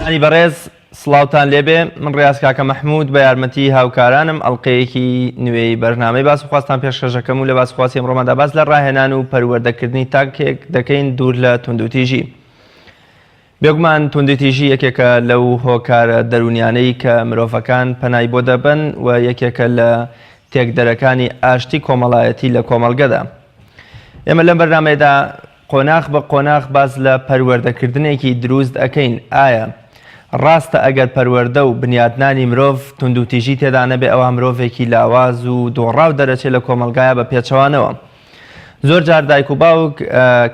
بینەرانی بەڕێز سڵاوتان لێبێ من ڕیاز کاکە مەحمود بە یارمەتی هاوکارانم ئەڵلقەیەکی نوێی بەرنامەی باس و خواستان پێشکەشەکەم و لە باس خواسی ئەمڕۆماندا باس لە ڕاهێنان و پەروەردەکردنی تاکێک دەکەین دوور لە توندوتیژی. بێگومان توندوتیژی یەکێکە لەو هۆکارە دەروونیانەی کە مرۆڤەکان پەنای بۆ دەبەن و یەکێکە لە تێکدەرەکانی ئاشتی کۆمەڵایەتی لە کۆمەڵگەدا. ئێمە لەم بەرنامەیەدا قۆناخ بە قۆناخ باس لە پەروەردەکردنێکی دروست ئەکەین، ئایا ڕاستە ئەگەر پەروەردە و بنیاتنانی مرۆڤ توندوتیژی تێدا نەبێ ئەوا مرۆڤێکی لاواز و دۆڕاو دەرەچێ لە کۆمەڵگایا بە پێچەوانەوە زۆر جار دایک و باوک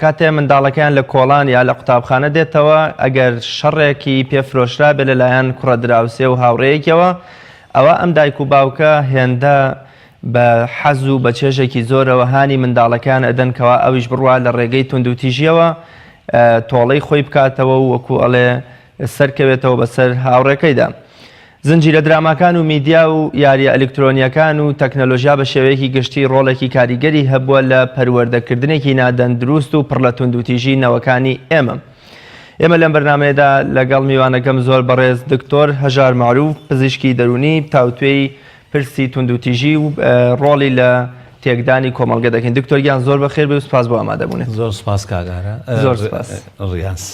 کاتێ منداڵەکەیان لە کۆڵان یا لە قوتابخانە دێتەوە ئەگەر شەڕێکی پێ فرۆشرابێ لەلایەن کوڕە دراوسێ و هاوڕێیەکیەوە ئەوە ئەم دایک و باوکە هێندە بە حەز و بە چێژێکی زۆرەوە هانی منداڵەکەیان ئەدەن کەوا ئەویش بڕوا لە ڕێگەی توندوتیژیەوە تۆڵەی خۆی بکاتەوە و وەکو ئەڵێ سەرکەوێتەوە بەسەر هاوڕێکەیدا. زنجیرە دراماکان و میدیا و یارییە ئەلیکترۆنییەکان و تەکنەلۆژیا بە شێوەیەکی گشتی ڕۆڵێکی کاریگەری هەبووە لە پەروەردەکردنێکی نادەندروست و پڕ لە توندوتیژی نەوەکانی ئێمە. ئێمە لەم بەرنامەیەدا لەگەڵ میوانەکەم زۆر بەڕێز دکتۆر هەژار مەعروف پزیشکی دەروونی تاوتوێی پرسی توندوتیژی و ڕۆڵی لە تێکدانی کۆمەڵگە دەکەین. دکتۆر گیان زۆر بەخێر بێی و سوپاس بۆ ئامادەبوونت. زۆر سوپاس کاک ئارا. زۆر سوپاس. ڕیاز.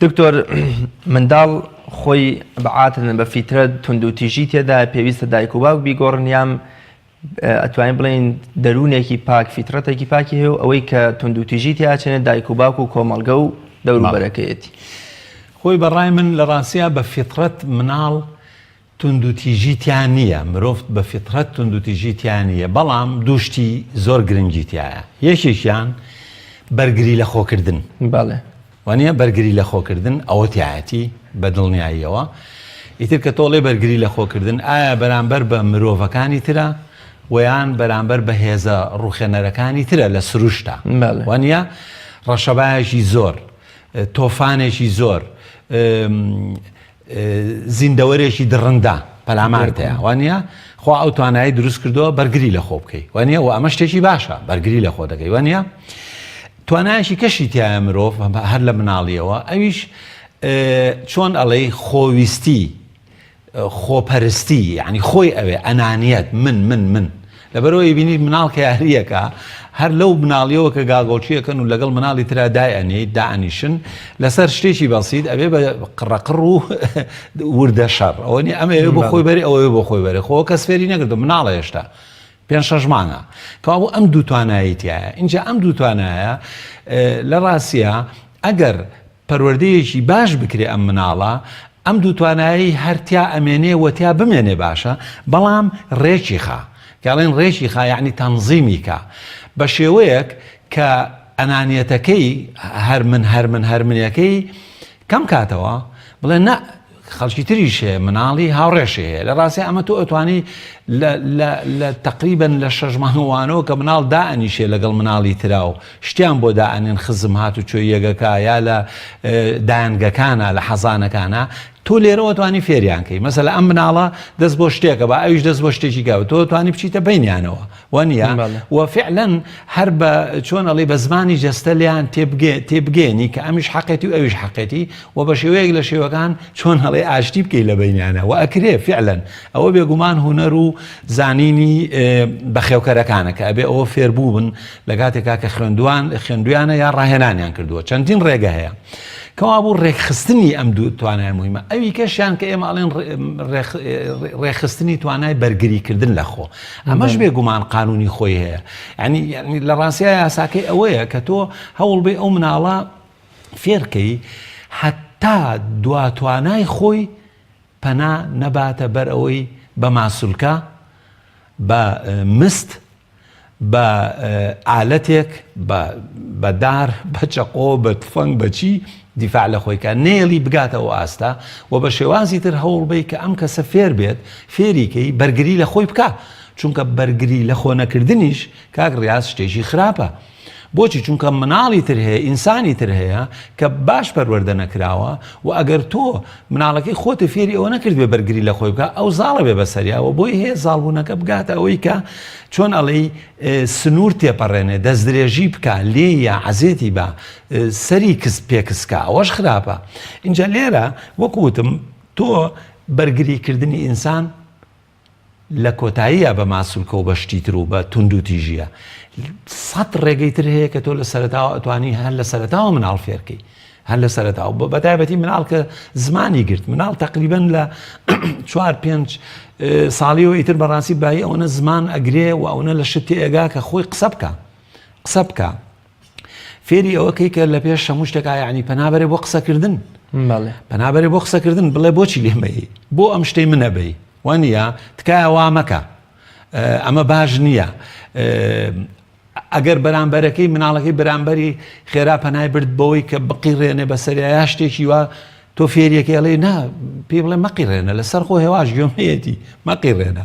دکتۆر منداڵ خۆی بە عاتن بە فیترە توندوتیژی تێدایە پێویستە دایک و باوک بیگۆڕن یان ئەتوانین بڵێین دەروونێکی پاک فیترەتێکی پاکی هەیە و ئەوەی کە توندوتیژی تیاچێنێت دایک و باوک و کۆمەڵگە و دەوروبەرەکەیەتی. خۆی بە ڕای من لە ڕاستیا بە فیترەت مناڵ توندوتیژی تیا نییە، مرۆڤ بە فیترەت توندوتیژی تیا نییە، بەڵام دوو شتی زۆر گرنگی تیایە، یەکێکیان بەرگری لە خۆکردن. بەڵێ. وانییە؟ بەرگری لە خۆکردن ئەوە تیایەتی بە دڵنیاییەوە. ئیتر کە تۆ ئەڵێی بەرگری لە خۆکردن، ئایا بەرامبەر بە مرۆڤەکانی ترە وەیان بەرامبەر بە هێزە ڕووخێنەرەکانی ترە لە سروشتا؟ بەڵێ. وانییە؟ ڕەشەبایەکی زۆر، تۆفانێکی زۆر، زیندەوەرێکی دڕندە پەلامارت هەیە وانە خوا ئەو توانایی دروست کردووە بەرگری لە خۆ بکەی وانە و ئەمە شتێکی باشە بەرگری لە خۆ دەکەی وانە توانایەکی کەشی تایە مرۆڤ هەر لە مناڵیەوە ئەویش چۆن ئەڵێی خۆویستی خۆپەرستی یعنی خۆی ئەوێ ئەنانیەت من من من لەبەرئەوە ئەیبینیت مناڵ کە یارییەکا هەر لەو مناڵیەوە کە گاگۆڵکیەکەن و لەگەڵ مناڵی ترا دایئەنێیت دائەنیشن لەسەر شتێکی بەسیت ئەبێ بە قڕەقڕ و وردە شەڕ ئەوە نیە ئەمە ئەوێ بۆ خۆی بەرێ ئەوەوێ بۆ خۆی بەرێ خۆ کەس فێری نەکردو مناڵە هێشتا پێنج شەش مانگە کەوابوو ئەم دوو توانایی تایە اینجا ئەم دوو توانایە لە ڕاستە ئەگەر پەروەردەیەکی باش بکرێ ئەم مناڵە ئەم دوو توانایەی هەر تیا ئەمێنێ وە تیا بمێنێ باشە بەڵام ڕێکی خا کە ئەڵێن ڕێکی خا یەعنی تەنزیمی کا بە شێوەیەک کە ئەنانیەتەکەی هەر من هەر من هەر منەکەی کەم کاتەوە بڵێ نا خەڵکی تریش هەیە مناڵی هاوڕێشی هەیە لە ڕاستی ئەمە تۆ ئەتوانی لە تقریبن لە شەش مانگوانەوە کە مناڵ دائەنیشێ لەگەڵ مناڵی ترا و شتیان بۆ دائەنێن خزم هات و چۆی یەگەکە یا لە دایەنگەکانە لە حەزانەکانە تۆ لێرەوە توانی فێریان کەی مەسەلە ئەم مناڵە دەست بۆ شتێکە بە ئەویش دەست بۆ شتێکی گاوە تۆ توانی بچیتە بینیانەوە وانە و فعلا هەر بە چۆن ئەڵێ بە زمانی جەستە لیان تێبگەێنی کە ئەمیش حەقێتی و ئەویش حەقێتی و بە شێوەیەک لە شێوەکان چۆن هەڵێ ئاشتی بکەی لە بینیانە و ئەکرێ فعلا ئەوە بێگومان هونەر و زانینی بەخێوکەرەکانە کە ئەبێ ئەوە فێربوو بن لە کاتێکا کە خوێندوان خوێندویانە یا ڕاهێنانیان کردووە چەندین ڕێگە هەیە کەوابوو ڕێکخستنی ئەم دوو توانای مهمە ئەوی کەشیان کە ئێمە ئەڵێن ڕێکخستنی توانای بەرگریکردن لە خۆ ئەمەش بێگومان قانونی خۆی هەیە ینی لە ڕاستیا یاساکەی ئەوەیە کە تۆ هەوڵ بێ ئەو مناڵە فێرکەی هەتا دوا توانای خۆی پەنا نەباتە بەر ئەوەی بە ماسولکە بە مست بە ئالەتێک بە بە دار بە چەقۆ بە تفەنگ بە چی دیفاع لە خۆی کە نێڵی بگاتە ئەو ئاستە و بە شێوازی تر هەوڵ بەی کە ئەم کەسە فێر بێت فێری کەی بەرگری لە خۆی بکا چونکە بەرگری لە خۆ نەکردنیش کاک ڕیاز شتێکی خراپە. بۆچی؟ چونکە مناڵی تر هەیە، ئینسانی تر هەیە کە باش پەروەردە نەکراوە و ئەگەر تۆ مناڵەکەی خۆت فێری ئەوە نەکردبێ بەرگری لە خۆی بکا ئەو زاڵە بێ بەسەریا و بۆی هەیە زاڵبوونەکە بگاتە ئەوەی کە چۆن ئەڵێی سنوور تێپەڕێنێ دەستدرێژی بکا لێی یا عەزێتی با سەری کز پێکسکا ئەوەش خراپە ئینجا لێرە وەکو وتم تۆ بەرگری کردنی ئینسان لە کۆتاییا بە ماسولکە و بە شتی تر و بە توندوتیژیە سەد ڕێگەی تر هەیە کە تۆ لە سەرەتاوە ئەتوانی هەر لە سەرەتاوە مناڵ فێرکەی هەر لە سەرەتاوە بە تایبەتی مناڵ کە زمانی گرت مناڵ تقریبن لە چوار پێنج ساڵیەوە ئیتر بەڕاستی بایی ئەوەنە زمان ئەگرێ و ئەوەنە لە شت تێئەگا کە خۆی قسە بکە قسە بکە فێری ئەوە کەی کە لە پێش هەموو شتێکا یعنی پەنابەرێ بۆ قسەکردن پەنابەرێ بۆ قسەکردن بڵێ بۆچی لێمەی بۆ ئەم شتەی منە بی وانە تکایە وا مەکە ئەمە باش نییە. ئەگەر بەرامبەرەکەی مناڵەکەی بەرامبەری خێرا پەنای برد بەوەی کە بقیڕێنێ بەسەریا یا شتێکی وا تۆ فێریەکەی ئەڵێ نا پێی بڵێ مەقیڕێنە لەسەر خۆ هێواش گوێمەیەتی مەقیڕێنە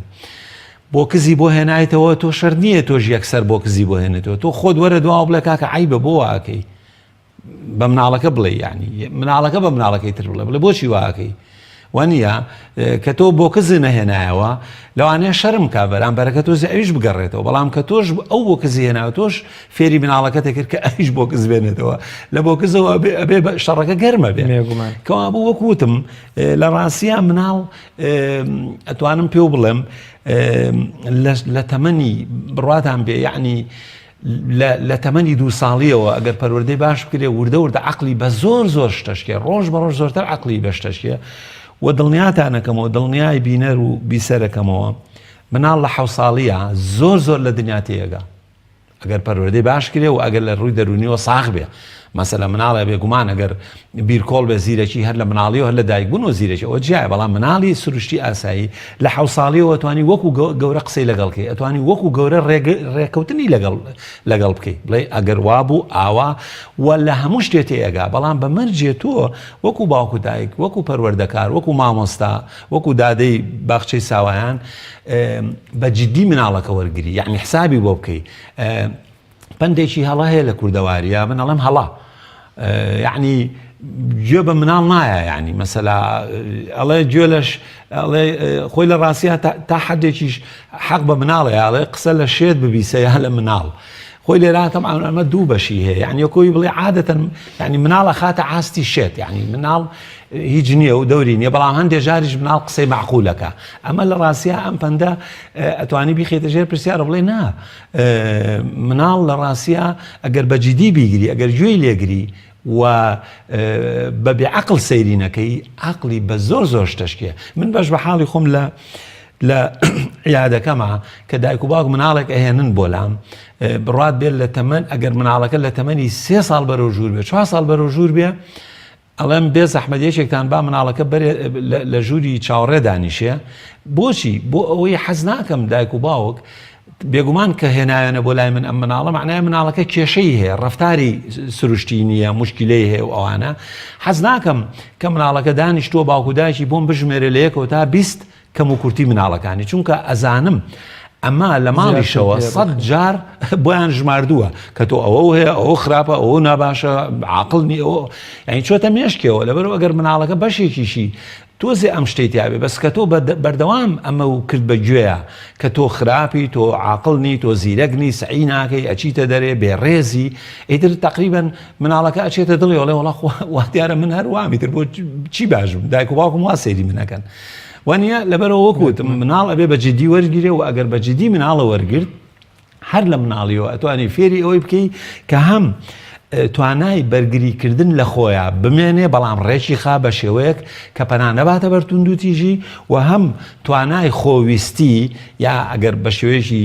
بۆ کزی بۆ هێنایتەوە تۆ شەر نییە تۆش یەکسەر بۆ کزی بۆ هێنێتەوە تۆ خۆت وەرە دواوە بڵێ کاکە عیبە بۆ واکەی بە مناڵەکە بڵێ یعنی مناڵەکە بە مناڵەکەی تر بڵێ بڵێ بۆچی واکەی وانە کە تۆ بۆ کزی نەهێنایەوە لەوانەیە شەرم کا بەرامبەرەکە تۆزی ئەویش بگەڕێتەوە بەڵام کە تۆش ئەو بۆ کزی هێناوە تۆش فێری مناڵەکەت کرد کە ئەویش بۆ کز بێنێتەوە لە بۆ کزەوە ئەبێ شەڕەکە گەرمە بێ کەوابوو وەک وتم لە ڕاستیا مناڵ ئەتوانم پێو بڵێم لە تەمەنی بڕاتان بێ یعنی لە تەمەنی دوو ساڵیەوە ئەگەر پەروەردەی باش بکرێ وردە وردە عقلی بە زۆر زۆر شتەشکێ ڕۆژ بە ڕۆژ زۆرتر عقلی بە شتەشکێ و دڵنیاتانەکەمەوە دڵنیای بینەر و بیسەرەکەمەوە مناڵ لە حەو ساڵیە زۆر زۆر لە دنیا تێگا ئەگەر پەروەردەی باش کرێ و ئەگەر لە ڕووی دەروونیەوە ساغ بێ مەسەلە مناڵێ بێگومان ئەگەر بیرکۆڵ بێ زیرەکی هەر لە مناڵیەوە هەر لە دایک بوون و زیرەکی ئەوە جیایە بەڵام مناڵی سروشتی ئاسایی لە حەو ساڵیەوە توانی وەکو گەورە قسەی لەگەڵ کەی ئەتوانی وەکو گەورە ڕێکەوتنی لەگەڵ لەگەڵ بکەی بڵێ ئەگەر وابوو ئاوا و لە هەموو شتێ تێئەگا بەڵام بە مەرجێ تۆ وەکو باوک و دایک وەکو پەروەردەکار وەکو مامۆستا وەکو دادەی باخچەی ساوایان بە جدی مناڵەکە وەرگری یعنی حسابی بۆ بکەی پەندێکی هەڵە هەیە لە کوردەواریە من ئەڵێم هەڵە یعنی گوێ بە مناڵ نایە یعنی مەسەلا ئەڵێ گوێ لەش ئەڵێ خۆی لە ڕاستە تا حدێکیش حەق بە مناڵێ ئەڵێ قسە لە شێت ببیسە یا لە مناڵ خۆی لێرا تەبعەن ئەمە دوو بەشی هەیە یعنی کۆی بڵێ عادەتەن یعنی مناڵە خاتە ئاستی شێت یعنی مناڵ هیچ نییە و دەوری نییە بەڵام هەندێک جاریش مناڵ قسەی معقولەکە ئەمە لە ڕاستە ئەم پەندە ئەتوانی بیخێتە ژێر پرسیارە بڵێ نا مناڵ لە ڕاستیا ئەگەر بە جدی بیگری ئەگەر گوێی لێگری و بە بێ عقل سەیری نەکەی عقلی بە زۆر زۆر شتەشکێ من بەش بە حاڵی خۆم لە لە عیادەکەما کە دایک و باوک مناڵێک ئەهێنن بۆ لام بڕات بێت لە تەمەن ئەگەر مناڵەکە لە تەمەنی سێ ساڵ بەرەو ژوور بێ چوار ساڵ بەرەو ژوور بێ ئەڵێم بێ زەحمەت یەکێکتان با مناڵەکە بەرێ لە ژووری چاوەڕێ دانیشێ بۆچی بۆ ئەوەی حەز ناکەم دایک و باوک بێگومان کە هێنایانە بۆ لای من ئەم مناڵە معنای مناڵەکە کێشەی هەیە ڕفتاری سروشتی نییە مشکلەی هەیە و ئەوانە حەز ناکەم کە مناڵەکە دانیشتووە باوک و دایکی بۆم بژمێرێ لە یەکەوە تا 20 کەم و کورتی مناڵەکانی چونکە ئەزانم ئەمە لە ماڵیشەوە سەد جار بۆیان ژماردووە کە تۆ ئەوە هەیە ئەو خراپە ئەو ناباشە عقل نی ئەوە یعنی چۆتە مێشکەوە لەبەرەوە ئەگەر مناڵەکە بەشێکیشی تۆزێ ئەم شتەی تیاابێ بەس کە تۆ بەردەوام ئەمە و کرد بە گوێیە کە تۆ خراپی تۆ عاقڵ نی تۆ زیرەک نی سعی ناکەی ئەچیتە دەرێ بێڕێزی ئیتر تقریبن مناڵەکە ئەچێتە دڵی ئەڵێ وەڵا خوا وا دیارە من هەر وام ئیتر بۆ چی باشم دایک و باوکم وا سەیری من ئەکەن وانە لەبەرەوە وەک وتم مناڵ ئەبێ بە جدی وەرگیرێ و ئەگەر بە جدی مناڵە وەرگرت هەر لە مناڵیەوە ئەتوانی فێری ئەوەی بکەی کە هەم توانای بەرگریکردن لە خۆیان بمێنێ بەڵام ڕێکی خا بە شێوەیەک کە پەنا نەباتە بەر توندوتیژی و هەم توانای خۆویستی یا ئەگەر بە شێوەیەکی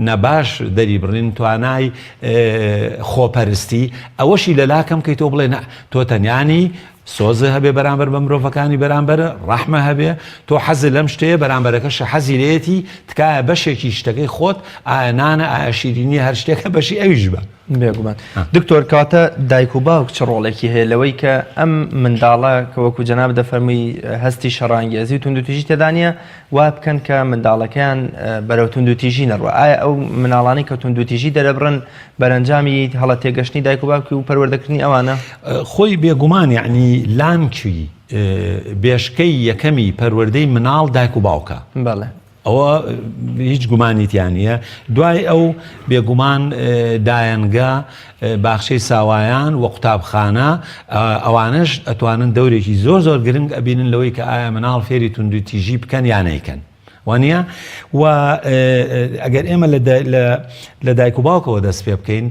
نەباش دەریبڕین توانای خۆپەرستی ئەوەشی لەلا کەم کەی تۆ بڵێ نا تۆ تەنیانی سۆزە هەبێ بەرامبەر بە مرۆڤەکانی بەرامبەر ڕەحمە هەبێ تۆ حەزت لەم شتەیە بەرامبەرەکەش حەزی لێیەتی تکایە بەشێکی شتەکەی خۆت ئایا نانە ئایا شیرینیە هەر شتێکە بەشی ئەویش بە. بێگومان دکتۆر کەواتە دایک و باوک چ ڕۆڵێکی هەیە لەوەی کە ئەم منداڵە کە وەکو جەناب دەفەرمووی هەستی شەڕانگێزی و توندوتیژی تێدا نییە وا بکەن کە منداڵەکەیان بەرەو توندوتیژی نەڕوا ئایا ئەو مناڵانی کە توندوتیژی دەرەبڕن بەرەنجامی هەڵە تێگەشتنی دایک و باوکی و پەروەردەکردنی ئەوانە؟ خۆی بێگومان یەعنی لانکی بێشکەی یەکەمی پەروەردەی مناڵ دایک و باوکە. بەڵێ. ئەوە هیچ گومانی تیا نییە. دوای ئەو بێگومان دایەنگە، باخچەی ساوایان و قوتابخانە ئەوانەش ئەتوانن دەورێکی زۆر زۆر گرنگ ئەبینن لەوەی کە ئایا مناڵ فێری توندوتیژی بکەن یا نەیکەن. وانە و ئەگەر ئێمە لە دایک و باوکەوە دەست پێ بکەین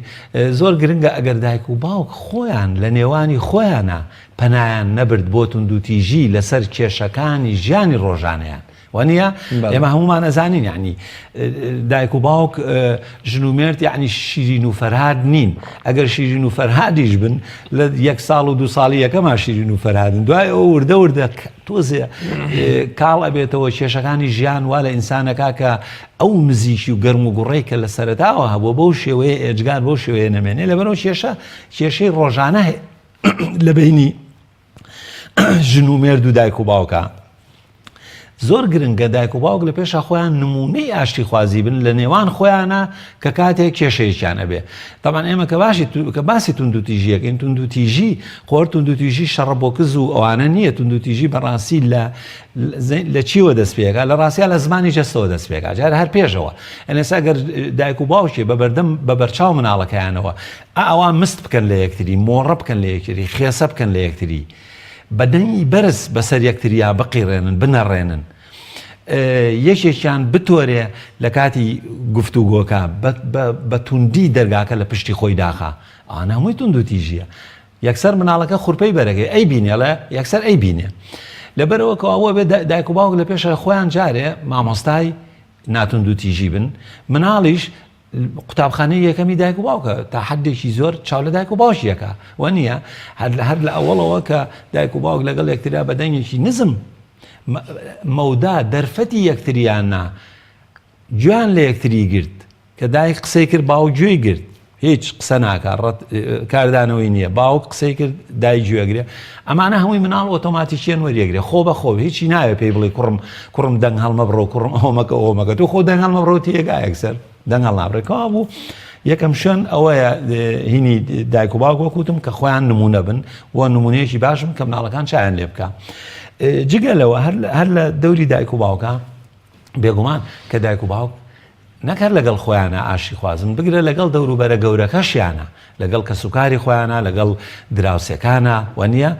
زۆر گرنگە ئەگەر دایک و باوک خۆیان لە نێوانی خۆیانە پەنایان نەبرد بۆ توندوتیژی لەسەر کێشەکانی ژیانی ڕۆژانەیان وانە ئێمە هەمومان ئەزانین یعنی دایک و باوک ژن و مێرد یعنی شیرین و فەرهاد نین ئەگەر شیرین و فەرهادیش بن لە یەک ساڵ و دو ساڵی یەکەما شیرین و فەرهادن دوای ئەو وردە وردە تۆزێ کاڵ ئەبێتەوە کێشەکانی ژیان وا لە ئینسانەکە کە ئەو نزیکی و گەرم و گوڕەی کە لە سەرەتاوە هەبووە بەو شێوەیە ئێجگار بەو شێوەیە نەمێنێ لەبەرەوە کێشە کێشەی ڕۆژانە لە بینی ژن و مێرد و دایک و باوکە زۆر گرنگە دایک و باوک لە پێشا خۆیان نمونەی ئاشتی خوازی بن لە نێوان خۆیانە کە کاتێک کێشەیەکیان ئەبێ تەبعەن ئێمە کە باشی کە باسی توندوتیژیەکەین توندوتیژی خۆر توندوتیژی شەڕە بۆکز و ئەوانە نییە توندوتیژی بەڕاستی لە لە چیوە دەست پێکا لە ڕاستیا لە زمانی جەستەوە دەست پێکا جار هەر پێشەوە ئەنێسا گەر دایک و باوکێ بە بەردەم بە بەرچاو مناڵەکەیانەوە ئەوان مست بکەن لە یەکتری مۆڕە بکەن لە یەکتری خێسە بکەن لە یەکتری بە دەنگی بەرز بەسەر یەکتریا بقیڕێنن بنەڕێنن یەکێکیان بتۆرێ لە کاتی گفتوگۆکە بە توندی دەرگاکە لە پشتی خۆی داخا ئەوانە هەمووی توندوتیژیە یەکسەر مناڵەکە خورپەی بەرەکەی ئەی بینێڵێ یەکسەر ئەی بینێ لەبەرەوە کە ئەوە بێ دایک و باوک لە پێشە خۆیان جارێ مامۆستای ناتوندوتیژی بن مناڵیش قوتابخانەی یەکەمی دایک و باوکە تا حدێکی زۆر چاو لە دایک و باوکی یەکە وە نییە هەر لە هەر لە ئەوەڵەوە کە دایک و باوک لەگەڵ یەکترا بە دەنگێکی نزم مەودا دەرفەتی یەکتریان نا گوێیان لە یەکتری گرت کە دایک قسەی کرد باوک گوێی گرت هیچ قسە ناکە ڕەت کاردانەوەی نییە باوک قسەی کرد دای گوێگرێ ئەمانە هەمووی مناڵ ئۆتۆماتیکیان وەریەگرێ خۆ بە خۆ هیچی ناوێ پێی بڵێ کوڕم کوڕم دەنگ هەڵمەبڕۆ کوڕم ئەوە مەکە ئەوە مەکە تۆ خۆ دەنگ هەڵمەبڕۆ تێگا یەکسەر دەنگ هەڵنابڕێ کەوا بوو یەکەم شوێن ئەوەیە هینی دایک و باوک وەکوتم کە خۆیان نمونە بن و نمونەیەکی باشم کە مناڵەکان چایان لێ بکە جگە لەوە هەر لە دەوری دایک و باوکە بێگومان کە دایک و باوک نەک هەر لەگەڵ خۆیانا ئاشتیخوازن، بگرە لەگەڵ دەوروبەرە گەورەکەشیانا، لەگەڵ کەسوکاری خۆیانا، لەگەڵ دراوسێکانا، وەنیە؟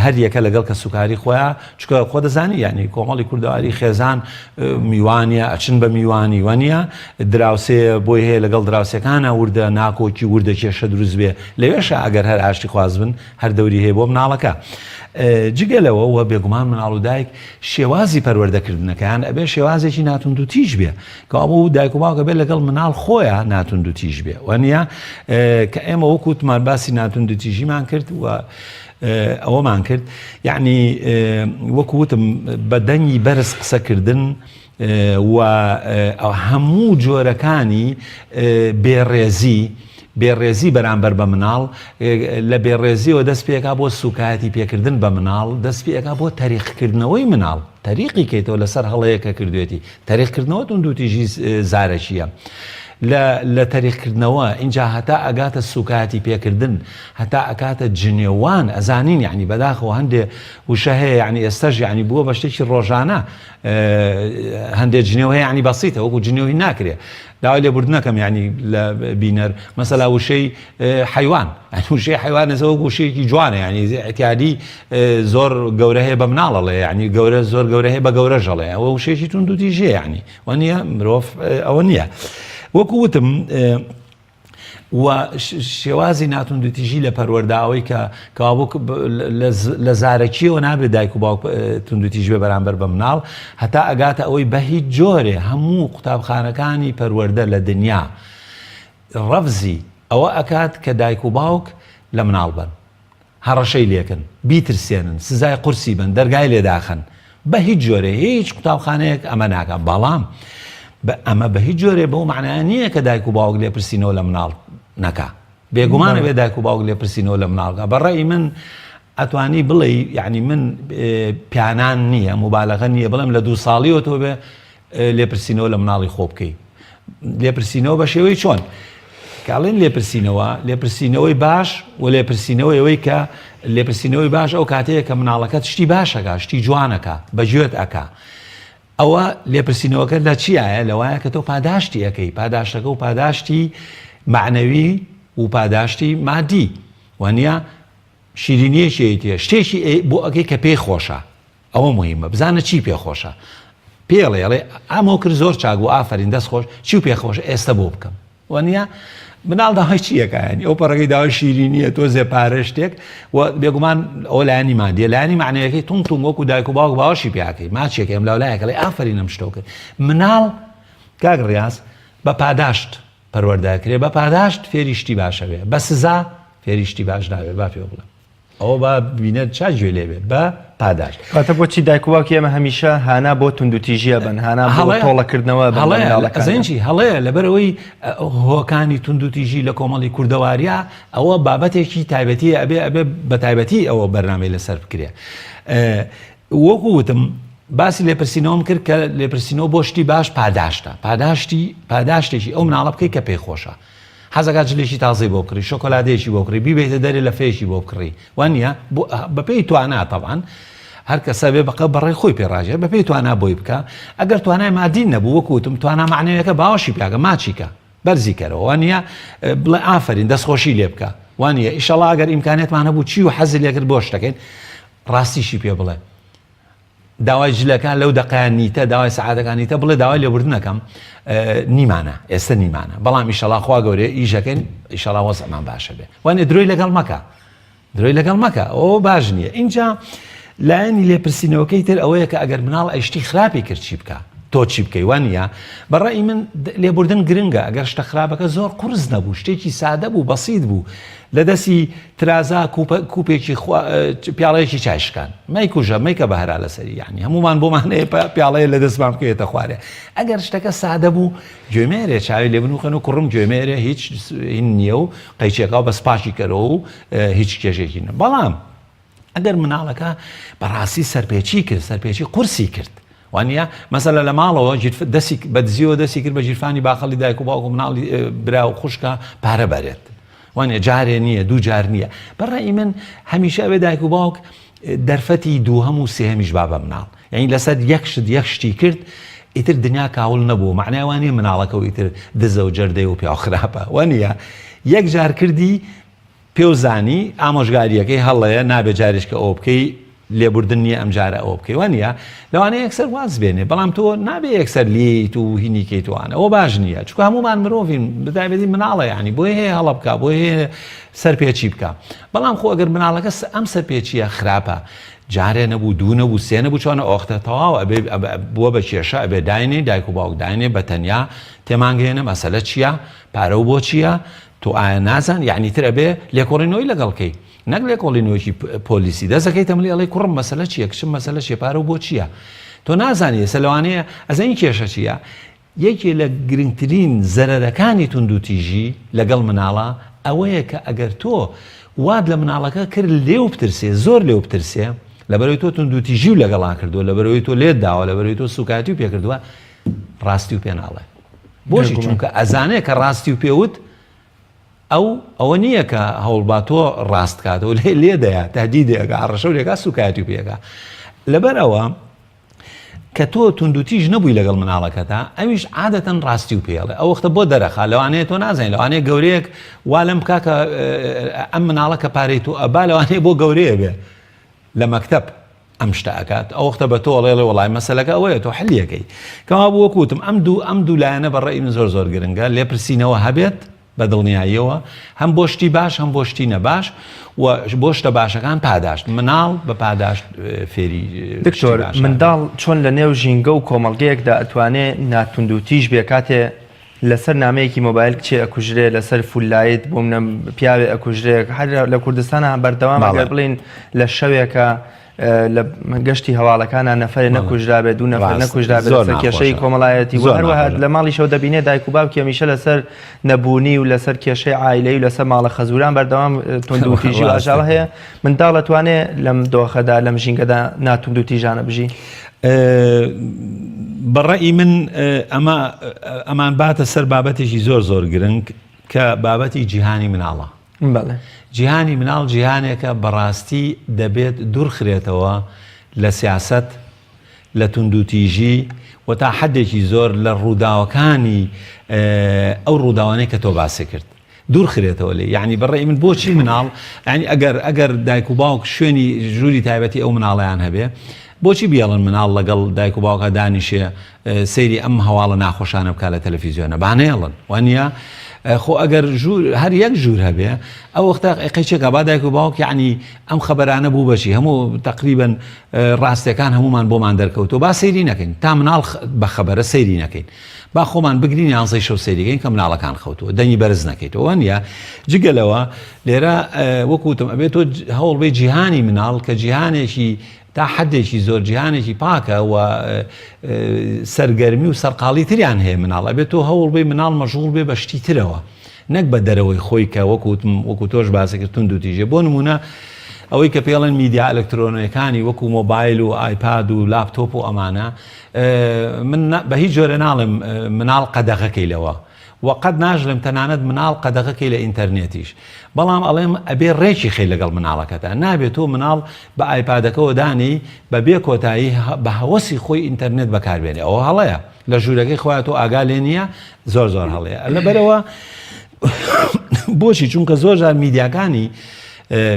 هەر یەکە لەگەڵ کەسوکاری خۆیا، چونکە خۆ دەزانی یانی کۆمەڵی کوردەواری خێزان میوانە، ئەچن بە میوانی، وەنیە؟ دراوسێ بۆی هەیە لەگەڵ دراوسێکانا وردە ناکۆکی وردە کێشە دروست بێ، لەوێشا ئەگەر هەر ئاشتیخواز بن هەر دەوری هەیە بۆ مناڵەکە. جگە لەوە و بێگومان مناڵ و دایک شێوازی پەروەردەکردنەکەیان ئەبێ شێوازێکی ناتوندوتیژ بێ کەوابوو دایک و باوک ئەبێ لەگەڵ مناڵ خۆیان ناتوندوتیژ بێ وانە کە ئێمە وەکو وتمان باسی ناتوندوتیژیمان کرد و ئەوەمان کرد یعنی وەکو وتم بە دەنگی بەرز قسەکردن و هەموو جۆرەکانی بێڕێزی بێڕێزی بەرامبەر بە مناڵ لە بێڕێزیەوە دەست پێکا بۆ سوکایەتی پێکردن بە مناڵ دەست پێکا بۆ تەریقکردنەوەی مناڵ تەریقی کەیتەوە لەسەر هەڵەیە کە کردوێتی تەریقکردنەوە توندوتیژی زارەکیە لە لە تەریقکردنەوە اینجا هەتا ئەگاتە سوکایەتی پێکردن هەتا ئەکاتە جنێوان ئەزانین یعنی بەداخەوە هەندێ وشە هەیە یعنی ئێستاش یعنی بووە بە شتێکی ڕۆژانە هەندێک جنێو هەیە یعنی بەسیتە وەکو جنێوی ناکرێ داوای لێبوردنەکەم یعنی لە بینەر مەسەلا وشەی حیوان وشەی حیوان ئێستا وەکو وشەیەکی جوانە یعنی اعتیادی زۆر گەورە هەیە بە مناڵەڵێ یعنی گەورە زۆر گەورە هەیە بە گەورە ژەڵێ ئەوە وشەیەکی توند و تیژیە یعنی وە نییە مرۆڤ ئەوە نییە وەکو وتم و شێوازی ناتوندوتیژی لە پەروەردە ئەوەی کە کەوابوو لە زارەکیەوە نابێت دایک و باوک توندوتیژ بێ بەرامبەر بە مناڵ هەتا ئەگاتە ئەوەی بە هیچ جۆرێ هەموو قوتابخانەکانی پەروەردە لە دنیا ڕەفزی ئەوە ئەکات کە دایک و باوک لە مناڵ بن هەڕەشەی لێکەن، بیترسێنن، سزای قورسی بەن، دەرگای لێ داخەن. بە هیچ جۆرێ هیچ قوتابخانەیەک ئەمە ناکا. بەڵام ئەمە بە هیچ جۆرێ بەو مەعنایە نییە کە دایک و باوک لێپرسینەوە لە مناڵ نەکا. بێگومان ئەبێ دایک و باوک لێپرسینەوە لە مناڵ بکا. بە ڕەئی من ئەتوانی بڵێی یعنی من پیانان نییە موبالەغە نییە بڵێم لە دوو ساڵیەوە تۆ بێ لێپرسینەوە لە مناڵی خۆ بکەی. لێپرسینەوە بە شێوەی چۆن؟ کاڵێن لێپرسینەوە لێپرسینەوەی باش و لێپرسینەوەی ئەوەی کە لێپرسینەوەی باش ئەو کاتەیە کە مناڵەکەت شتی باشەکە شتی جوانەکە بەگوێت ئەکا ئەوە لێپرسینەوەکە لە چیایە؟ لەوایە کە تۆ پاداشتی ئەکەی، پاداشتەکە و پاداشتی مەعنەوی و پاداشتی مادی وانە شیرینیەکی ئەیتێ شتێکی بۆ ئەکەی کە پێی خۆشە ئەوە مهمە بزانە چی پێ خۆشە پێڵێ ئەڵێ ئامۆ کرد زۆر چاک بوو ئافەرین دەست خۆش چی پێ خۆشە ئێستا بۆ بکەم وەنیە؟ مناڵ داوای چی ئەکا یانی ئەو پەڕەکەی داوای شیرینیە تۆزێ پارە شتێک و بێگومان ئەو لایەنی مادیە لایەنی معنەوەکەی تون تون وەکو دایک و باوک باوەشی پیاکەی ماچێک ئەم لاولایەک ئەڵێ ئافەرین ئەم شتەو کرد مناڵ کاک ڕیاز بە پاداشت پەروەردە کرێ بە پاداشت فێری شتی باشە بێ بە سزا فێری شتی باش نابێ با پێ بڵێم ئەوە با بینەر چا گوێ لێ بێ بە پاداشت. واتە بۆچی دایک و باوکی ئێمە هەمیشە هانا بۆ توندوتیژی ئەبەن، هانا بۆ تۆڵەکردنەوە ئەبەن لە مناڵەکانیان؟ ئەزانی چی هەڵەیە لەبەرئەوەی هۆکانی توندوتیژی لە کۆمەڵی کوردەواریا ئەوە بابەتێکی تایبەتیە ئەبێ ئەبێ بە تایبەتی ئەوە بەرنامەی لەسەر بکرێ وەکو وتم باسی لێپرسینەوەم کرد کە لێپرسینەوە بۆ شتی باش پاداشتە پاداشتی پاداشتێکی ئەو مناڵە بکەی کە پێی خۆشە حەزەکات جلێکی تازەی بۆ بکڕی، شۆکۆلادەیەکی بۆ بکڕی، بیبەیتە دەرێ لەفەیەکی بۆ بکڕی، وانییە؟ بەپێی توانا تەبعەن، هەر کەسە بێ بەقە بەڕێی خۆی پێ ڕاژێ، بەپێی توانا بۆی بکە، ئەگەر توانای مادی نەبوو وەکو وتم توانا مەعنەویەکە باوەشی پیاکە، ماچی کە، بەرزی کەرەوە، وانییە؟ بڵێ ئافەرین، دەستخۆشی لێ بکە، وانییە؟ ئیشەڵا ئەگەر ئیمکانیەتمان هەبوو چی و حەزی لێ کرد بۆش دەکەین، ڕاستیشی پێ بڵێ. داوای جلەکان لەو دەقەیان نیتە داوای سەعاتەکان نیتە بڵێ داوای لێبوردن ئەکەم نیمانە ئێستا نیمانە بەڵام ئیشەڵا خوا گەورەیە ئیشەکەین ئیشەڵا وەزعمان باشە بێ وانێ درۆی لەگەڵ مەکە درۆی لەگەڵ مەکە ئەو باش نییە اینجا لایەنی لێپرسینەوەکەی تر ئەوەیە کە ئەگەر مناڵ ئەیشتی خراپی کرد چی بکە تۆ چی بکەی وانە بەڕئی من لێبوردن گرنگە ئەگەر شتە خراپەکە زۆر قرس نەبوو شتێکی سادە بوو بەسییت بوو لە دەستی ترازا کوپە کوپێکی خوا پیاڵەیەکی چای شکان مەیکوژە مەیکە بە هەرا لەسەری یانی هەمومان بۆمان هەیە پیاڵەیە لە دەستمان بکەوێتە خوارێ ئەگەر شتەکە سادە بوو گوێمێرێ چاوی لێ بنوخێن و کوڕم گوێمێرێ هیچ هین نییە و قەیچێکا و بەس پاکی کەرەوە و هیچ کێشێکی نە بەڵام ئەگەر مناڵەکە بەڕاستی سەرپێچی کرد سەرپێچی قورسی کرد وانە مەسەلە لە ماڵەوە دەستی بەدزیەوە دەستی کرد بە گیرفانی باخەڵی دایک و باوک و مناڵی برا و خوشکە پارە بەرێت وانە جارێ نییە دوو جار نییە بەڕێی من هەمیشە ئەوێ دایک و باوک دەرفەتی دووهەم و سێهەمیش با بە مناڵ یعنی لەسەر یەک شت یەک شتی کرد ئیتر دنیا کاول نەبوو معنای وانە مناڵەکە و ئیتر دزە و جەردەی و پیاو خراپە وانە یەک جار کردی پێو زانی ئامۆژگاریەکەی هەڵەیە نابێ جارێک کە ئەوە بکەی لێبوردن نییە ئەم جارە ئەوە بکەی وانە لەوانەیە یەکسەر واز بێنێ بەڵام تۆ نابێ یەکسەر لێیت و هینی کەیتوانە ئەوە باش نییە چونکە هەمومان مرۆڤین بەتایبەتی مناڵە یانی بۆی هەیە هەڵە بکا بۆی هەیە سەرپێچی بکا بەڵام خۆ ئەگەر مناڵەکە ئەم سەرپێچیە خراپە جارێ نەبوو دوو نەبوو سێ نەبوو چۆنە ئۆختە تەواو ئەبێ بووە بە کێشە ئەبێ داینێ دایک و باوک داینێ بە تەنیا تێمانگەێنە مەسەلە چییە پارە و بۆ چییە تۆ ئایا نازان یعنی تر ئەبێ لێکۆڵینەوەی لەگەڵ کەی نەک لێکۆڵینەوەکی پۆلیسی دەست دەکەیتە ملی ئەڵێی کوڕم مەسەلە چییە کچم مەسەلە چییە پارە و بۆ چییە تۆ نازانی ئێستا لەوانەیە ئەزانی کێشە چییە یەکێ لە گرنگترین زەرەرەکانی توندوتیژی لەگەڵ مناڵە ئەوەیە کە ئەگەر تۆ وات لە مناڵەکە کرد لێو بترسێ زۆر لێو بترسێ لەبەرەوەی تۆ توندوتیژی و لەگەڵا کردووە لەبەرەوەی تۆ لێت داوە لەبەرەوەی تۆ سوکایەتی و پێکردووە ڕاستی و پێ ناڵێ بۆچی چونکە ئەزانێ کە ڕاستی و پێوت ئەو ئەوە نییە کە هەوڵبا تۆ ڕاست کاتەوە لێ لێ دەیا تهدیدێکە هەڕەشە و لێکا سوکایەتی پێکا لەبەر ئەوە کە تۆ توندوتیژ نەبووی لەگەڵ مناڵەکەتا ئەویش عادەتەن ڕاستی و پێڵێ ئەو وەختە بۆ دەرەخا لەوانەیە تۆ نازانین لەوانەیە گەورەیەک وا لەم بکا کە ئەم مناڵە کە پارەی تۆ ئەبا لەوانەیە بۆ گەورەیە بێ لە مەکتەب ئەم شتە ئەکات ئەو وەختە بە تۆ ئەڵێ ئەڵێ وەڵای مەسەلەکە ئەوەیە تۆ حلی ئەکەی کەوا بوو وەکو وتم ئەم دوو ئەم دوو لایەنە بە ڕەئی من زۆر زۆر گرنگە لێپرسینەوە هەبێت بە دڵنیاییەوە هەم بۆ شتی باش هەم بۆ شتی نەباش و بۆ شتە باشەکان پاداشت مناڵ بە پاداشت فێری دکتۆر منداڵ چۆن لە نێو ژینگە و کۆمەڵگەیەکدا ئەتوانێ ناتوندوتیژ بێ کاتێ؟ لەسەر نامەیەکی مۆبایل کچێ ئەکوژرێ لەسەر full light بۆ منە پیاوێ ئەکوژرێ هەر لە کوردستانە بەردەوام ئەگەر بڵین لە شەوێکە لە گەشتی هەواڵەکانە نەفرێ نەکوژرابێت دوو نەفر نەکوژرابێت لەسەر کێشەی کۆمەڵایەتی و هەروەها لە ماڵیشەوە دەبینێ دایک و باوکی هەمیشە لەسەر نەبوونی و لەسەر کێشەی عایلەی و لەسەر ماڵە خەزوران بەردەوام توندوتیژی و ئاژاوە هەیە منداڵ ئەتوانێ لەم دۆخەدا لەم ژینگەدا ناتوندوتیژانە بژی؟ بە ڕەئی من ئەمە ئەمان باتە سەر بابەتێکی زۆر زۆر گرنگ کە بابەتی جیهانی مناڵە. بەڵێ. جیهانی مناڵ جیهانێکە بەڕاستی دەبێت دوورخرێتەوە لە سیاسەت، لە توندوتیژی و تا حەدێکی زۆر لە ڕووداوەکانی ئەو ڕووداوانەی کە تۆ باسی کرد. دوور خرێتەوە لێی یانی بە ڕەئی من بۆچی مناڵ یانی ئەگەر ئەگەر دایک و باوک شوێنی ژووری تایبەتی ئەو مناڵیان هەبێ بۆچی بیێڵن مناڵ لەگەڵ دایک و باوکە دانیشێ سەیری ئەم هەواڵە ناخۆشانە بکە لە تەلەفیزیۆنە بانێڵن وانە خۆ ئەگەر ژوور هەر یەک ژوور هەبێ ئەو وەختە قەیچێکا با دایک و باوک یعنی ئەم خەبەرانە بوو بەچی هەموو تقریبن ڕاستەکان هەمومان بۆمان دەرکەوتەوە با سەیری نەکەین تا مناڵ بە خەبەرە سەیری نەکەین با خۆمان بگرین یانزەی شەو سەیری کەین کە مناڵەکان خەوتووە دەنگی بەرز نەکەیتەوە وانە جگە لەوە لێرە وەکو وتم ئەبێت تۆ هەوڵ بێ جیهانی مناڵ کە جیهانێکی تا حدێکی زۆر جیهانێکی پاکە و سەرگەرمی و سەرقاڵی تریان هەیە مناڵ ئەبێت تۆ هەوڵ بێ مناڵ مەشغوڵ بێ بە شتی ترەوە نەک بە دەرەوەی خۆی کە وەکو وتم وەکو تۆش باسی کرد توند و تیژێ بۆ نمونە ئەوەی کە پێڵێن میدیا ئەلکترۆنیەکانی وەکو مۆبایل و ئایپاد و لاپتۆپ و ئەمانە من بە هیچ جۆرە ناڵێم مناڵ قەدەغەکەی لەوە و قەت ناژڵێم تەنانەت مناڵ قەدەغەکەی لە ئینتەرنێتیش بەڵام ئەڵێم ئەبێ ڕێکی خەی لەگەڵ مناڵەکەتا نابێت تۆ مناڵ بە ئایپادەکەەوە دانی بە بێ کۆتایی بە هەوەسی خۆی ئینتەرنێت بەکاربێنێ ئەوە هەڵەیە لە ژوورەکەی خۆیان تۆ ئاگا لێ نییە زۆر زۆر هەڵەیە لەبەرەوە بۆچی چونکە زۆر جار میدیاکانی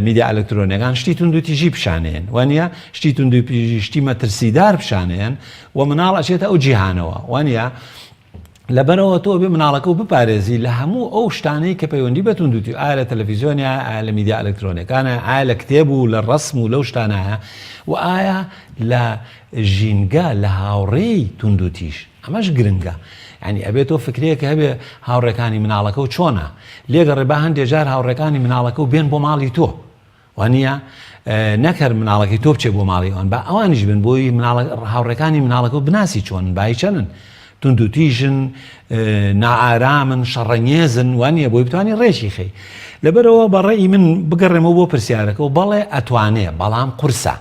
میدیا ئەلکترۆنیەکان شتی توندوتیژی پیشانێن وانە شتی توندوتیژی شتی مەترسیدار پیشانێن و مناڵ ئەچێتە ئەو جیهانەوە وانە لەبەرەوە تۆ بێ مناڵەکە و بپارێزی لە هەموو ئەو شتانەی کە پەیوەندی بە توندوتی ئایا لە تەلەفیزیۆنیا ئایا لە میدیا ئەلکترۆنیەکانە ئایا لە کتێب و لە ڕسم و لەو شتانایە و ئایا لە ژینگە لە هاوڕێی توندوتیژ ئەمەش گرنگە یانی ئەبێ تۆ فکرەیەک هەبێ هاوڕێکانی مناڵەکە و چۆنە لێگەڕێ با هەندێ جار هاوڕێکانی مناڵەکە و بێن بۆ ماڵی تۆ وانە نەک هەر مناڵەکەی تۆ بچێ بۆ ماڵی ئەوان با ئەوانیش بن بۆی مناڵ هاوڕێکانی مناڵەکە و بناسی چۆن بای چەنن توندوتیژن نائارامن شەڕەنگێزن وانە بۆی بتوانانی ڕێکی خەی لەبەرەوە بەڕێی من بگەڕێمەوە بۆ پرسیارەکە و بەڵێ ئەتوانێ بەڵام قورسە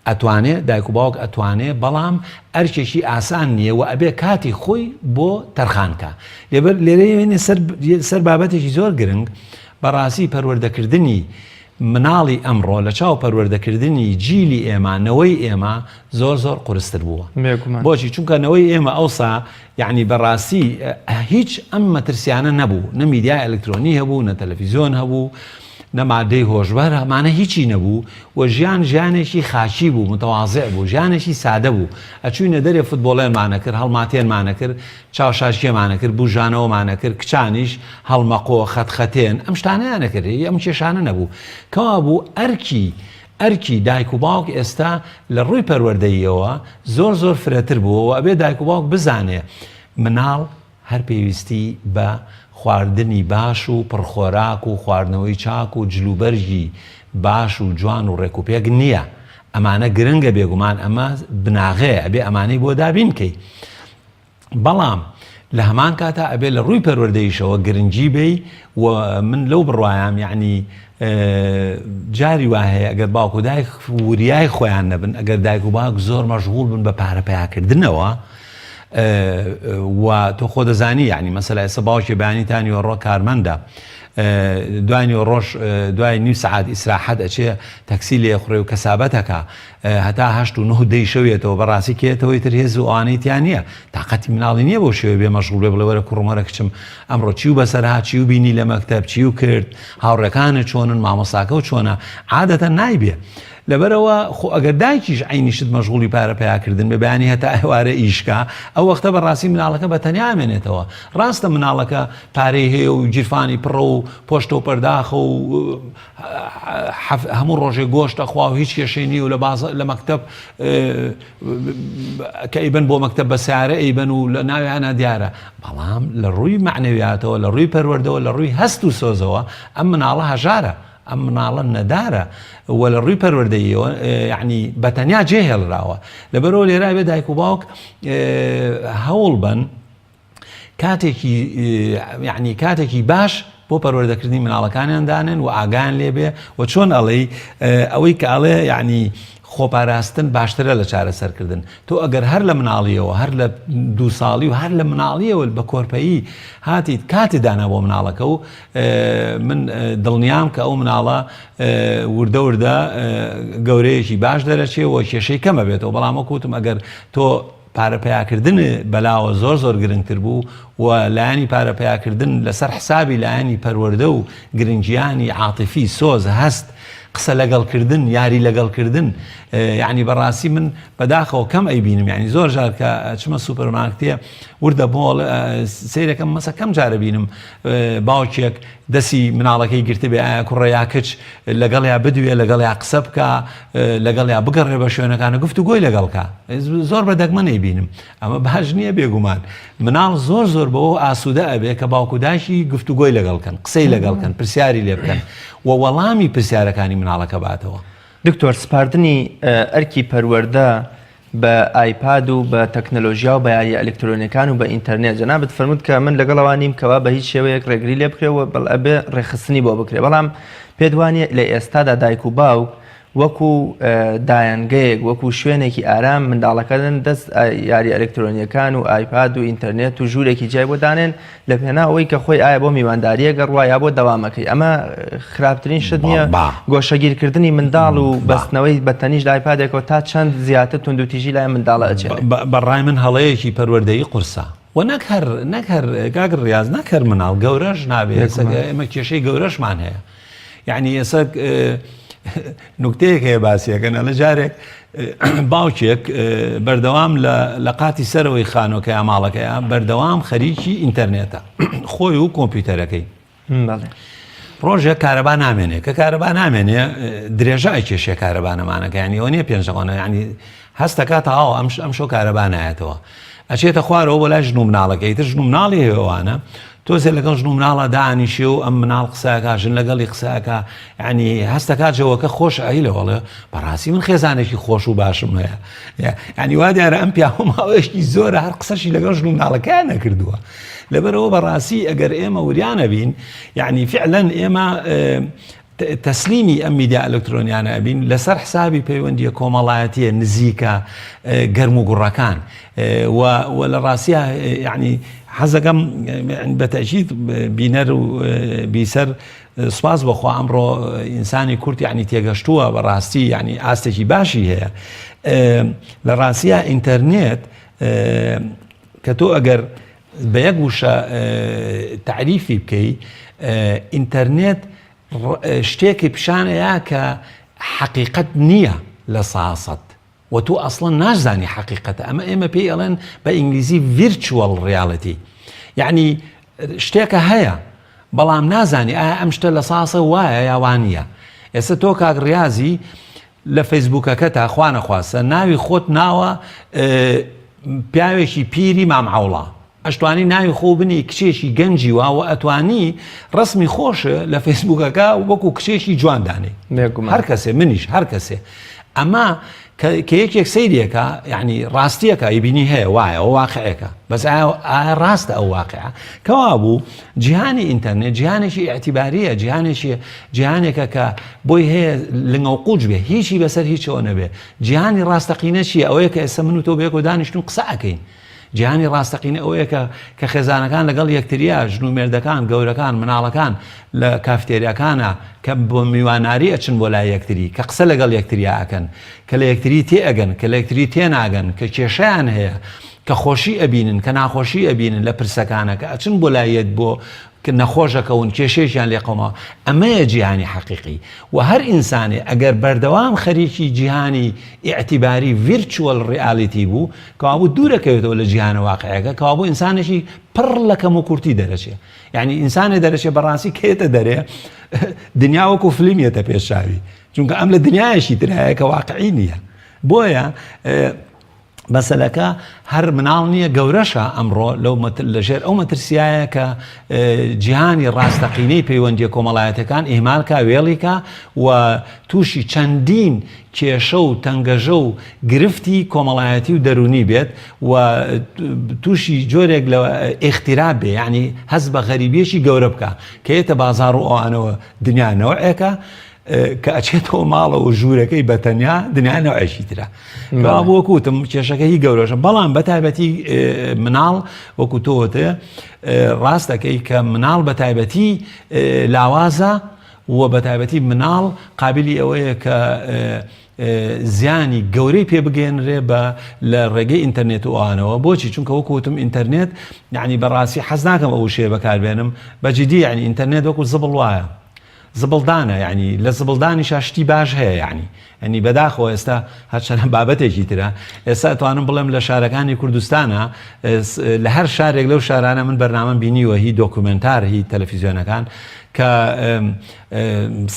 ئەتوانێ، دایک و باوک ئەتوانێ، بەڵام ئەرکێکی ئاسان نییە و ئەبێ کاتی خۆی بۆ تەرخان کا. لێبەر لێرە یێنە سەر سەر بابەتێکی زۆر گرنگ، بەڕاستی پەروەردەکردنی مناڵی ئەمڕۆ لە چاو پەروەردەکردنی جیلی ئێمە، نەوەی ئێمە زۆر زۆر قورستر بووە. بێگومان. بۆچی؟ چونکە نەوەی ئێمە ئەوسا یەعنی بەڕاستی هیچ ئەم مەترسیانە نەبوو، نە میدیای ئەلکترۆنی هەبوو، نە تەلەفیزیۆن هەبوو، نە مادەی هۆشبەر ئەمانە هیچی نەبوو و ژیان ژیانێکی خاکی بوو متەوازع بوو ژیانێکی سادە بوو ئەچوینە دەرێ فوتبۆڵێنمان ئەکرد هەڵماتێنمان ئەکرد چاوشاشکێمان ئەکرد بوژانەوەمان ئەکرد کچانیش هەڵمەقۆ خەتخەتێن ئەم شتانەیان ئەکرد هی ئەم کێشانە نەبوو کەوابوو ئەرکی ئەرکی دایک و باوک ئێستا لە ڕووی پەروەردەییەوە زۆر زۆر فرەتر بووە و ئەبێ دایک و باوک بزانێ مناڵ هەر پێویستی بە خواردنی باش و پڕخۆراک و خواردنەوەی چاک و جلوبەرگی باش و جوان و ڕێکوپێک نییە، ئەمانە گرنگە بێگومان ئەمە بناغەیە ئەبێ ئەمانەی بۆ دابین کەی بەڵام لە هەمان کاتا ئەبێ لە ڕووی پەروەردەیشەوە گرنگی بەی و من لەو بڕوایام یعنی جاری وا هەیە ئەگەر باوک و دایک وریای خۆیان نەبن ئەگەر دایک و باوک زۆر مەشغوڵ بن بە پارە پەیاکردنەوە و تۆ خۆ دەزانی یعنی مەسەلا ئێستا باوکی بەیانی تا نیوەڕۆ کارمەندە دوای نیوەڕۆژ دوای نیو سەعات ئیسراحەت ئەچێ تەکسی لێخڕێ و کەسابەتەکە هەتا هەشت و نهو دەی شەوێتەوە بەڕاستی کێتەوەی تر هێز و ئەوانەی تیا نییە تاقەتی مناڵی نییە بۆ شێوێ بێ مەشغوڵ بێ بڵێ وەرە کوڕم وەرە کچم ئەمڕۆ چی و بەسەر هات چی و بینی لە مەکتەب چی و کرد هاوڕێکانت چۆنن مامۆستاکە و چۆنە عادەتەن نایبێ. لەبەرئەوە خۆ ئەگەر دایکیش عەینی شت مەشغوڵی پارە پەیاکردن بێ بەیانی هەتا ئێوارە ئیش کا ئەو وەختە بەڕاستی مناڵەکە بە تەنیا ئەمێنێتەوە. ڕاستە مناڵەکە پارەی هەیە و گیرفانی پڕە و پۆشتە و پەرداخە و هەموو ڕۆژێ گۆشت ئەخوا و هیچ کێشەی نییە و لە باز لە مەکتەب کە ئەیبەن بۆ مەکتەب بە سیارە ئەیبەن و لە ناویانە دیارە بەڵام لە ڕووی مەعنەویاتەوە لە ڕووی پەروەردەوە لە ڕووی هەست و سۆزەوە ئەم مناڵە هەژارە ئەم مناڵە نەدارە و لە ڕووی پەروەردەییەوە یعنی بە تەنیا جێهێڵراوە لەبەرەوە لێرا بێ دایک و باوک هەوڵ بن کاتێکی یعنی کاتێکی باش بۆ پەروەردەکردنی مناڵەکانیان دانێن و ئاگایان لێبێ و چۆن ئەڵێی ئەوەی کە ئەڵێ یعنی خۆپاراستن باشترە لە چارەسەرکردن تۆ ئەگەر هەر لە مناڵیەوە هەر لە دوو ساڵی و هەر لە مناڵیەوە بە کۆرپەیی هاتیت کاتی دانا بۆ مناڵەکە و من دڵنیام کە ئەو مناڵە وردە وردە گەورەیەکی باش دەرەچێ و کێشەی کەمە بێتەوە بەڵام وەکوتم ئەگەر تۆ پارە پەیاکردن بەلاوە زۆر زۆر گرنگتر بوو و لایەنی پارە پەیاکردن لەسەر حسابی لایەنی پەروەردە و گرنگیانی عاتیفی، سۆز، هەست، قسە لەگەڵ کردن، یاری لەگەڵ کردن، یانی بەڕاستی من بەداخەوە کەم ئەیبینم یانی زۆر جار کە ئەچمە سوپەرمارکتێ وردە بۆڵ سەیرەکەم مەسە کەم جارە بینم باوکێک دەسی مناڵەکەی گرتبێ ئایا کوڕە یا کچ لەگەڵیا بدوێ لەگەڵیا قسە بکا لەگەڵیا بگەڕێ بە شوێنەکانە گفتوگۆی لەگەڵ کا زۆر بە دەگمەن ئەیبینم ئەمە باش نییە بێگومان مناڵ زۆر زۆر بەوە ئاسوودە ئەبێ کە باوک و دایکی گفتوگۆی لەگەڵ کەن قسەی لەگەڵ کەن پرسیاری لێ بکەن و وەڵامی پرسیارەکانی مناڵەکە باتەوە. دکتۆر سپاردنی ئەرکی پەروەردە بە ئایپاد و بە تەکنەلۆژیا و بە یارییە ئەلکترۆنیەکان و بە ئینتەرنێت جەنابت فەرمووت کە من لەگەڵ ئەوە نیم کەوا بە هیچ شێوەیەک ڕێگری لێ بکرێ و بەڵ ئەبێ ڕێکخستنی بۆ بکرێ بەڵام پێت وانیە لە ئێستادا دایک و باوک وەکو دایەنگەیەک وەکو شوێنێکی ئارام منداڵەکەن دەست یاری ئەلکترۆنیەکان و ئایپاد و ئینتەرنێت و ژوورێکی جیای بۆ دانێن لە پێناو ئەوەی کە خۆی ئایا بۆ میواندارییەک ئەڕوا یا بۆ دەوامەکەی ئەمە خراپترین شت نییە گۆشەگیرکردنی منداڵ و بەستنەوەی بە تەنیشت ئایپادێکەوە تا چەند زیاتر توندوتیژی لای منداڵە ئەچێنێ. بە ڕای من هەڵەیەکی پەروەردەیی قورسە و نەک هەر نەک هەر کاک ڕیاز نەک هەر مناڵ گەورەش نابێ ئێمە کێشەی گەورەشمان هەیە یعنی ئێستا نوکتەیەک هەیە باسیەکەن ئەڵێ جارێک باوکێک بەردەوام لە قاتی سەرەوەی خانۆکەیا ماڵەکەیا بەردەوام خەریکی ئینتەرنێتە خۆی و کۆمپیوتەرەکەی ڕۆژێک کارەبا نامێنێ کە کارەبا نامێنێ درێژە ئەکێشێ کارەبا نەمانەکە ینی ئەوە نیە پێنجەوانە ینی هەستەکە تەواو ئەم ئەم شۆ کارەبا نایەتەوە ئەچێتە خوارەوە بۆ لای ژن و مناڵەکەی تر ژن و مناڵی هەیەوانە تۆزێ لەگەڵ ژن و مناڵە دانیشێ و ئەم مناڵ قسەکە ژن لەگەڵی قسەکە ینی هەستەکە جەوەکە خۆش ئەی لەوەڵێ بەڕاستی من خێزانێکی خۆش و باشم هەیە ینی وا دیارە ئەم پیاوە ماوەیەکی زۆرە هەر قسەشی لەگەڵ ژن و مناڵەکەیان نەکردووە لەبەرەوە بەڕاستی ئەگەر ئێمە وریانە بین یعنی فعلەن ئێمە تەسلیمی ئەم میدیا ئەلکترۆنیانە ئەبین لەسەر حسابی پەیوەندیە کۆمەڵایەتیە نزیکە گەرم و گوڕەکان و لە ڕاستیا یعنی حەزەکەم بە تەئکید بینەر و بیسەر سپاس بەخوا ئەمڕۆ ئینسانی کورد یعنی تێگەشتووە بەڕاستی یعنی ئاستێکی باشی هەیە لە ڕاستیا ئینتەرنێت کە تۆ ئەگەر بە یەک وشە تەعریفی بکەی ئینتەرنێت شتێکی پیشانەیە کە حەقیقەت نییە لە ساسەت و تۆ ئەسڵەن ناشزانی حەقیقەتە ئەمە ئێمە پێی ئەڵێن بە ئینگلیزی virtual reality یعنی شتێکە هەیە بەڵام نازانی ئایا ئەم شتە لە ساسە وایە یا وانە ئێستا تۆ کاک ڕاضی لە فەیسبوکەکەتا خوانەخواستە ناوی خۆت ناوە پیاوێکی پیری مام عەوڵا ئەشتوانی ناوی خۆ بنی کچێکی گەنجی وا و ئەتوانی ڕسمی خۆش لە فەیسبوکەکە وەکو کچێکی جوان دانێ هەر کەسێ منیش هەر کەسێ ئەمە کە یەکێک سەیرێکە یعنی ڕاستیەکە ئیبینی هەیە وایە ئەو واقعێکە بەس ئایا ڕاستە ئەو واقعە کەوابوو جیهانی ئینتەرنێت جیهانێکی ئیعتیبارییە، جیهانێکی جیهانێکە کە بۆی هەیە لنگەوقوچ بێ، هیچی بەسەر هیچەوە نەبێ. جیهانی ڕاستەقینە چییە؟ ئەوەیە کە ئێستا من و تۆ بەیەکەوە دانیشتوون قسە ئەکەین. جیهانی ڕاستەقینە ئەوەیە کە کە خێزانەکان لەگەڵ یەکتریا، ژن و مێردەکان، گەورەکان، مناڵەکان لە کافتێریاکانا کە بۆ میواناری ئەچن بۆ لای یەکتری، کە قسە لەگەڵ یەکتریا ئەکەن، کە لە یەکتری تێئەگەن، کە لە یەکتری تێناگەن، کە کێشەیان هەیە، کە خۆشی ئەبینن کە ناخۆشی ئەبینن لە پرسەکانە کە ئەچن بۆ لای یەک بۆ کە نەخۆش ئەکەون، کێشەیەکیان لێ قەوماوە، ئەمەیە جیهانی حەقیقی و هەر ئینسانێ ئەگەر بەردەوام خەریکی جیهانی ئیعتیباری Virtual Reality بوو، کەوابوو دوور ئەکەوێتەوە لە جیهانە واقعیەکە، کەوابوو ئینسانێکی پڕ لە کەموکورتی دەرەچێ. یانی ئینسانێ دەرەچێ بەڕاستی کە یەتە دەرێ دنیا وەکو فلیم یەتە پێش چاوی، چونکە ئەم لە دنیایەکی ترایە کە واقعی نییە. بۆیە مەسەلەکە هەر مناڵ نییە گەورەشە ئەمڕۆ لەو لەژێر ئەو مەترسیایە کە جیهانی ڕاستەقینەی پەیوەندیە کۆمەڵایەتەکان ئیهمالکا وێڵیکا و تووشی چەندین کێشە و تەنگەژە و گرفتی کۆمەڵایەتی و دەرونی بێت و تووشی جۆرێک لە ئیغتیراب بێ یعنی هەست بە غەریبیەکی گەورە بکە کە یەتە بازار و ئەوانەوە دنیا نەوعێکە کە ئەچێتەوە ماڵەوە ژوورەکەی بە تەنیا دنیا نەوعێکی ترە کەوابوو وەکو وتم کێشەکە هی گەورەشە بەڵام بە تایبەتی مناڵ وەکو تۆوتێ ڕاست دەکەی کە مناڵ بە تایبەتی لاوازە و بە تایبەتی مناڵ قابلی ئەوەیە کە زیانی گەورەی پێ بگەێنرێ بە لە ڕێگەی ئینتەرنێت و ئەوانەوە بۆچی چونکە وەکو وتم ئینتەرنێت یعنی بەڕاستی حەز ناکەم ئەو شێ بەکاربێنم بەجدی یعنی ئینتەرنێت وەکو زبڵ وایە زبڵدانە یانی لە زبڵدانیشا شتی باش هەیە یانی یانی بەداخەوە ئێستا هەرچەنە بابەتێکی ترە ئێستا ئەتوانم بڵێم لە شارەکانی کوردستانە لە هەر شارێک لەو شارانە من بەرنامەم بینیوە هی دۆکومنتار هی تەلەفیزیۆنەکان کە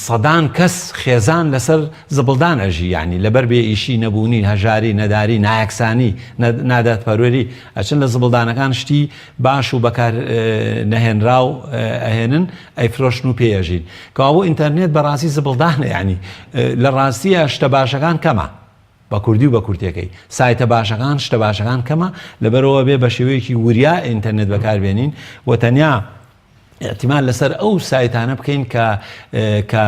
سەدان کەس خێزان لەسەر زبڵدان ئەژی یعنی لەبەر بێ ئیشی نەبوونی هەژاری نەداری نایەکسانی نادادپەروەری ئەچن لە زبڵدانەکان شتی باش و بەکار نەهێنراو ئەهێنن ئەیفرۆشن و پێی ئەژین. کەوابوو ئینتەرنێت بەڕاستی زبڵدانە یانی لە ڕاستییا شتە باشەکان کەمە بە کوردی و بە کورتەکەی سایتە باشەکان شتە باشەکان کەمە لەبەرەوە بێ بە شێوەیەکی وریا ئینتەرنێت بەکاربێنین و تەنیا اعتماد لەسەر ئەو سایتانە بکەین کە کە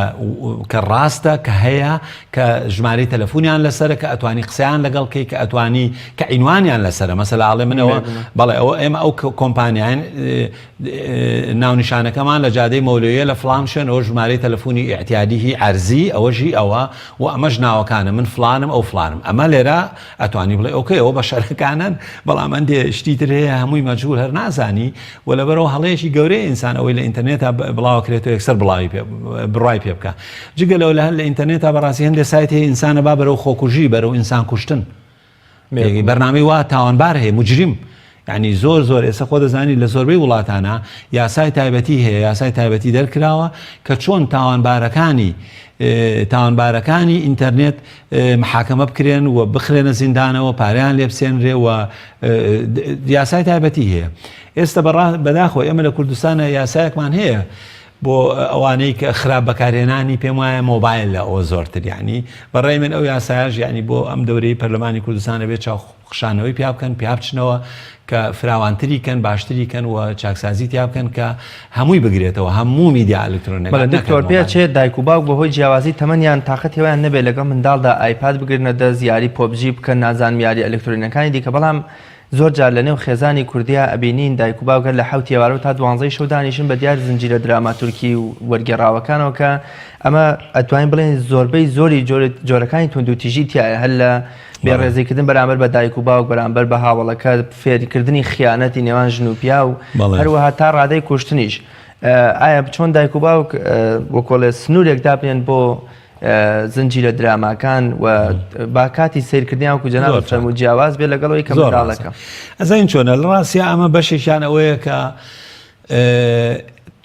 کە ڕاستە کە هەیە کە ژمارەی تەلەفۆنیان لەسەرە کە ئەتوانی قسەیان لەگەڵ کەی کە ئەتوانی کە عینوانیان لەسەرە مەسەلا ئەڵێ منەوە بەڵێ ئەوە ئێمە ئەو کۆمپانیان ناونیشانەکەمان لە جادەی مەولەویە لە فڵان شوێن ئەوە ژمارەی تەلەفونی ئیعتیادی هی عەرزی ئەوەش هی ئەوە و ئەمەش ناوەکانە من فڵانم ئەو فڵانم ئەمە لێرە ئەتوانی بڵێ okay ئەوە بەشەرەکانن بەڵام ئەندێ شتی تر هەیە هەمووی مەجهول هەر نازانی و لەبەرەوە هەڵەیەکی گەورەیە ئینسان ئەوەی لە ئینتەرنێتا بڵاوەکرێتەوە یەکسەر بڵاوی پێ بڕای پێ بکە جگە لەوە لە هەر لە ئینتەرنێتا بەڕاستی هەندێک سایت هەیە ئینسانە با بەرەو خۆکوژی بەرەو ئینسان کوشتن بەرنامەی وا تاوانبار هەیە مجرم یعنی زۆر زۆر ئێستا خۆ دەزانی لە زۆربەی وڵاتانە یاسای تایبەتی هەیە یاسای تایبەتی دەرکراوە کە چۆن تاوانبارەکانی تاوانبارەکانی ئینتەرنێت محاکەمە بکرێن و بخرێنە زیندانەوە پارەیان لێبسێنرێ و یاسای تایبەتی هەیە ئێستا بەداخۆ ئێمە لە کوردستانە یاسایەکمان هەیە بۆ ئەوانەی کە خراپ بەکارهێنانی پێم وایە مۆبایل لە ئەوە زۆرتر یعنی بە ڕای من ئەو یاسایەش یعنی بۆ ئەم دەورەی پەرلەمانی کوردستان ئەبێت چاوخشانەوەی پیا بکەن پیا بچنەوە کە فراوانتری کەن باشتری کەن و چاکسازی تیا بکەن کە هەمووی بگرێتەوە هەموو میدیا ئەلکترۆنیەکان بەڵێ دکتۆر پێچێت دایک و باوک بەهۆی جیاوازی تەمەنیان تاقەتی ئەویان نەبێت لەگەڵ منداڵدا ئایپاد بگرنە دەست یاری پۆبجی بکەن نازانم یاری ئەلکترۆنیەکانی دیکە بەڵام زۆر جار لە نێو خێزانی کوردیا ئەبینین دایک و باوک هەر لە حەوتی ئێوارەوە تا دوانزەی شەو دانیشن بە دیار زنجیرە دراما تورکی و وەرگێڕاوەکانەوە کە ئەمە ئەتوانین بڵێین زۆربەی زۆری جۆرەکانی توندوتیژی تیایە هەر لە بێڕێزیکردن بەرامبەر بە دایک و باوک بەرامبەر بە هاوەڵەکە فێرکردنی خیانەتی نێوان ژن و پیاو هەروەها تا ڕادەی کوشتنیش ئایا چۆن دایک و باوک وەکۆڵێ سنوورێک دابنێن بۆ زنجیرە دراماکان و با کاتی سەیرکردنیان وەکو جەنابت فەرموو جیاواز بێت لەگەڵ ئەوەی کە منداڵەکە. ئەزانین چۆنە لە ڕاستیا ئەمە بەشێکیان ئەوەیە کە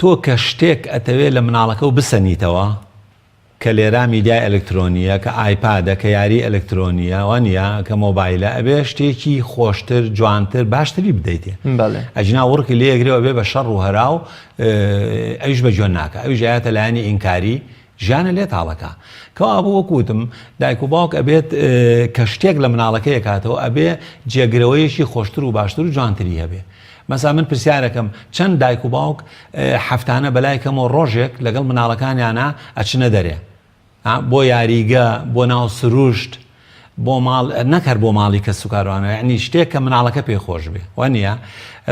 تۆ کە شتێک ئەتەوێ لە مناڵەکە و بسەنیتەوە کە لێرا میدیای ئەلکترۆنیە کە ئایپادە کە یاری ئەلکترۆنیە وانە کە مۆبایلە ئەبێ شتێکی خۆشتر جوانتر باشتری بدەیتێ ئەجنا وڕکی لێگرەوە بێ بە شەڕ و هەرا و ئەویش بە جوێن ناکە ئەویش ئاەتە لایەنی ئینکاری ژیانە لێت هەڵەکا. کەوابوو وەکو وتم دایک و باوک ئەبێت کە شتێک لە مناڵەکەی ئەکاتەوە ئەبێ جێگرەوەیەکی خۆشتر و باشتر و جوانتری هەبێ. مەسا من پرسیارەکەم چەند دایک و باوک هەفتانە بەلای کەمەوە ڕۆژێک لەگەڵ مناڵەکانیانە ئەچنە دەرێ بۆ یاریگە بۆ ناو سروشت. بۆ ماڵ نەک هەر بۆ ماڵی کەسوکاروانە یعنی شتێک کە مناڵەکە پێ خۆش بێ وانە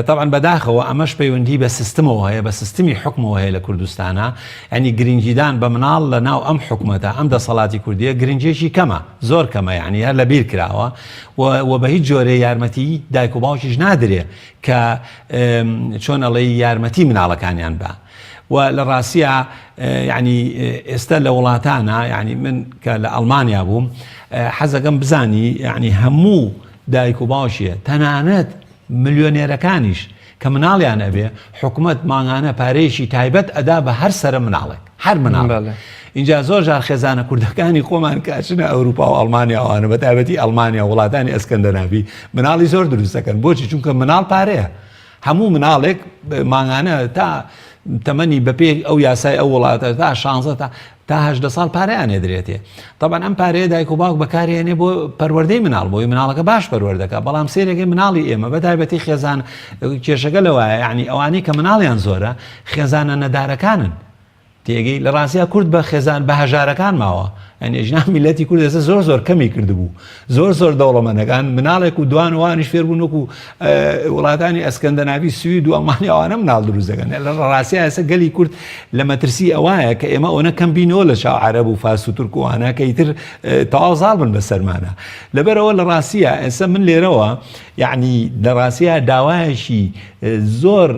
تەبعەن بەداخەوە ئەمەش پەیوەندی بە سیستمەوە هەیە بە سیستمی حکومەوە هەیە لە کوردستانە یعنی گرنگیدان بە مناڵ لە ناو ئەم حکومەتە ئەم دەسەڵاتی کوردیە گرنگێکی کەمە زۆر کەمە یعنی هەر لە بیر کراوە و بە هیچ جۆرێ یارمەتی دایک و باوکیش نادرێ کە چۆن ئەڵێی یارمەتی مناڵەکانیان بە و لە ڕاستیا یعنی ئێستا لە وڵاتانە یعنی من کە لە ئەڵمانیا بووم حەزەکەم بزانی یعنی هەموو دایک و باوکیە تەنانەت ملیۆنێرەکانیش کە مناڵیان ئەبێ حکومەت مانگانە پارەیەکی تایبەت ئەدا بە هەر سەرە مناڵێک هەر مناڵ اینجا زۆر جار خێزانە کوردەکانی خۆمان کە ئەچنە ئەوروپا و ئەڵمانیا ئەوانە بە تایبەتی ئەڵمانیا وڵاتانی ئەسکەندەناوی مناڵی زۆر دروست دەکەن بۆچی چونکە مناڵ پارەیە هەموو مناڵێک مانگانە تا تەمەنی بەپێی ئەو یاسای ئەو وڵاتە تا 16 تا تا 18 ساڵ پارەیان ئەدرێتێ تەبعەن ئەم پارەیە دایک و باوک بەکارێنێ بۆ پەروەردەی مناڵ بۆی مناڵەکە باش پەروەردەکە بەڵام سێرەکەی مناڵی ئێمە بە تایبەتی خێزان کێشەکە لەوایە یعنی ئەوانەی کە مناڵیان زۆرە خێزانە نەدارەکانن تێگەی لە ڕاستیا کورد بە خێزان بە هەژارەکان ماوە یعنی ژنان میلەتی کورد ئێستا زۆر زۆر کەمی کردبوو زۆر زۆر دەوڵەمەنەکان مناڵێک و دوان وانیش فێربوون وەکو وڵاتانی ئەسکەندەناوی سوید و ئەڵمانیا ئەوانە مناڵ دروست دەکەن لە ڕاستیا ئێستا گەلی کورد لە مەترسی ئەوایە کە ئێمە ئەوەنە کەم بینەوە لە چاو عەرەب و فارس و تورک و ئەوانە کە ئیتر تەواو زاڵ بن بەسەرمانە لەبەرەوە لە ڕاستیا ئێستا من لێرەوە یعنی لە ڕاستیا داوایەکی زۆر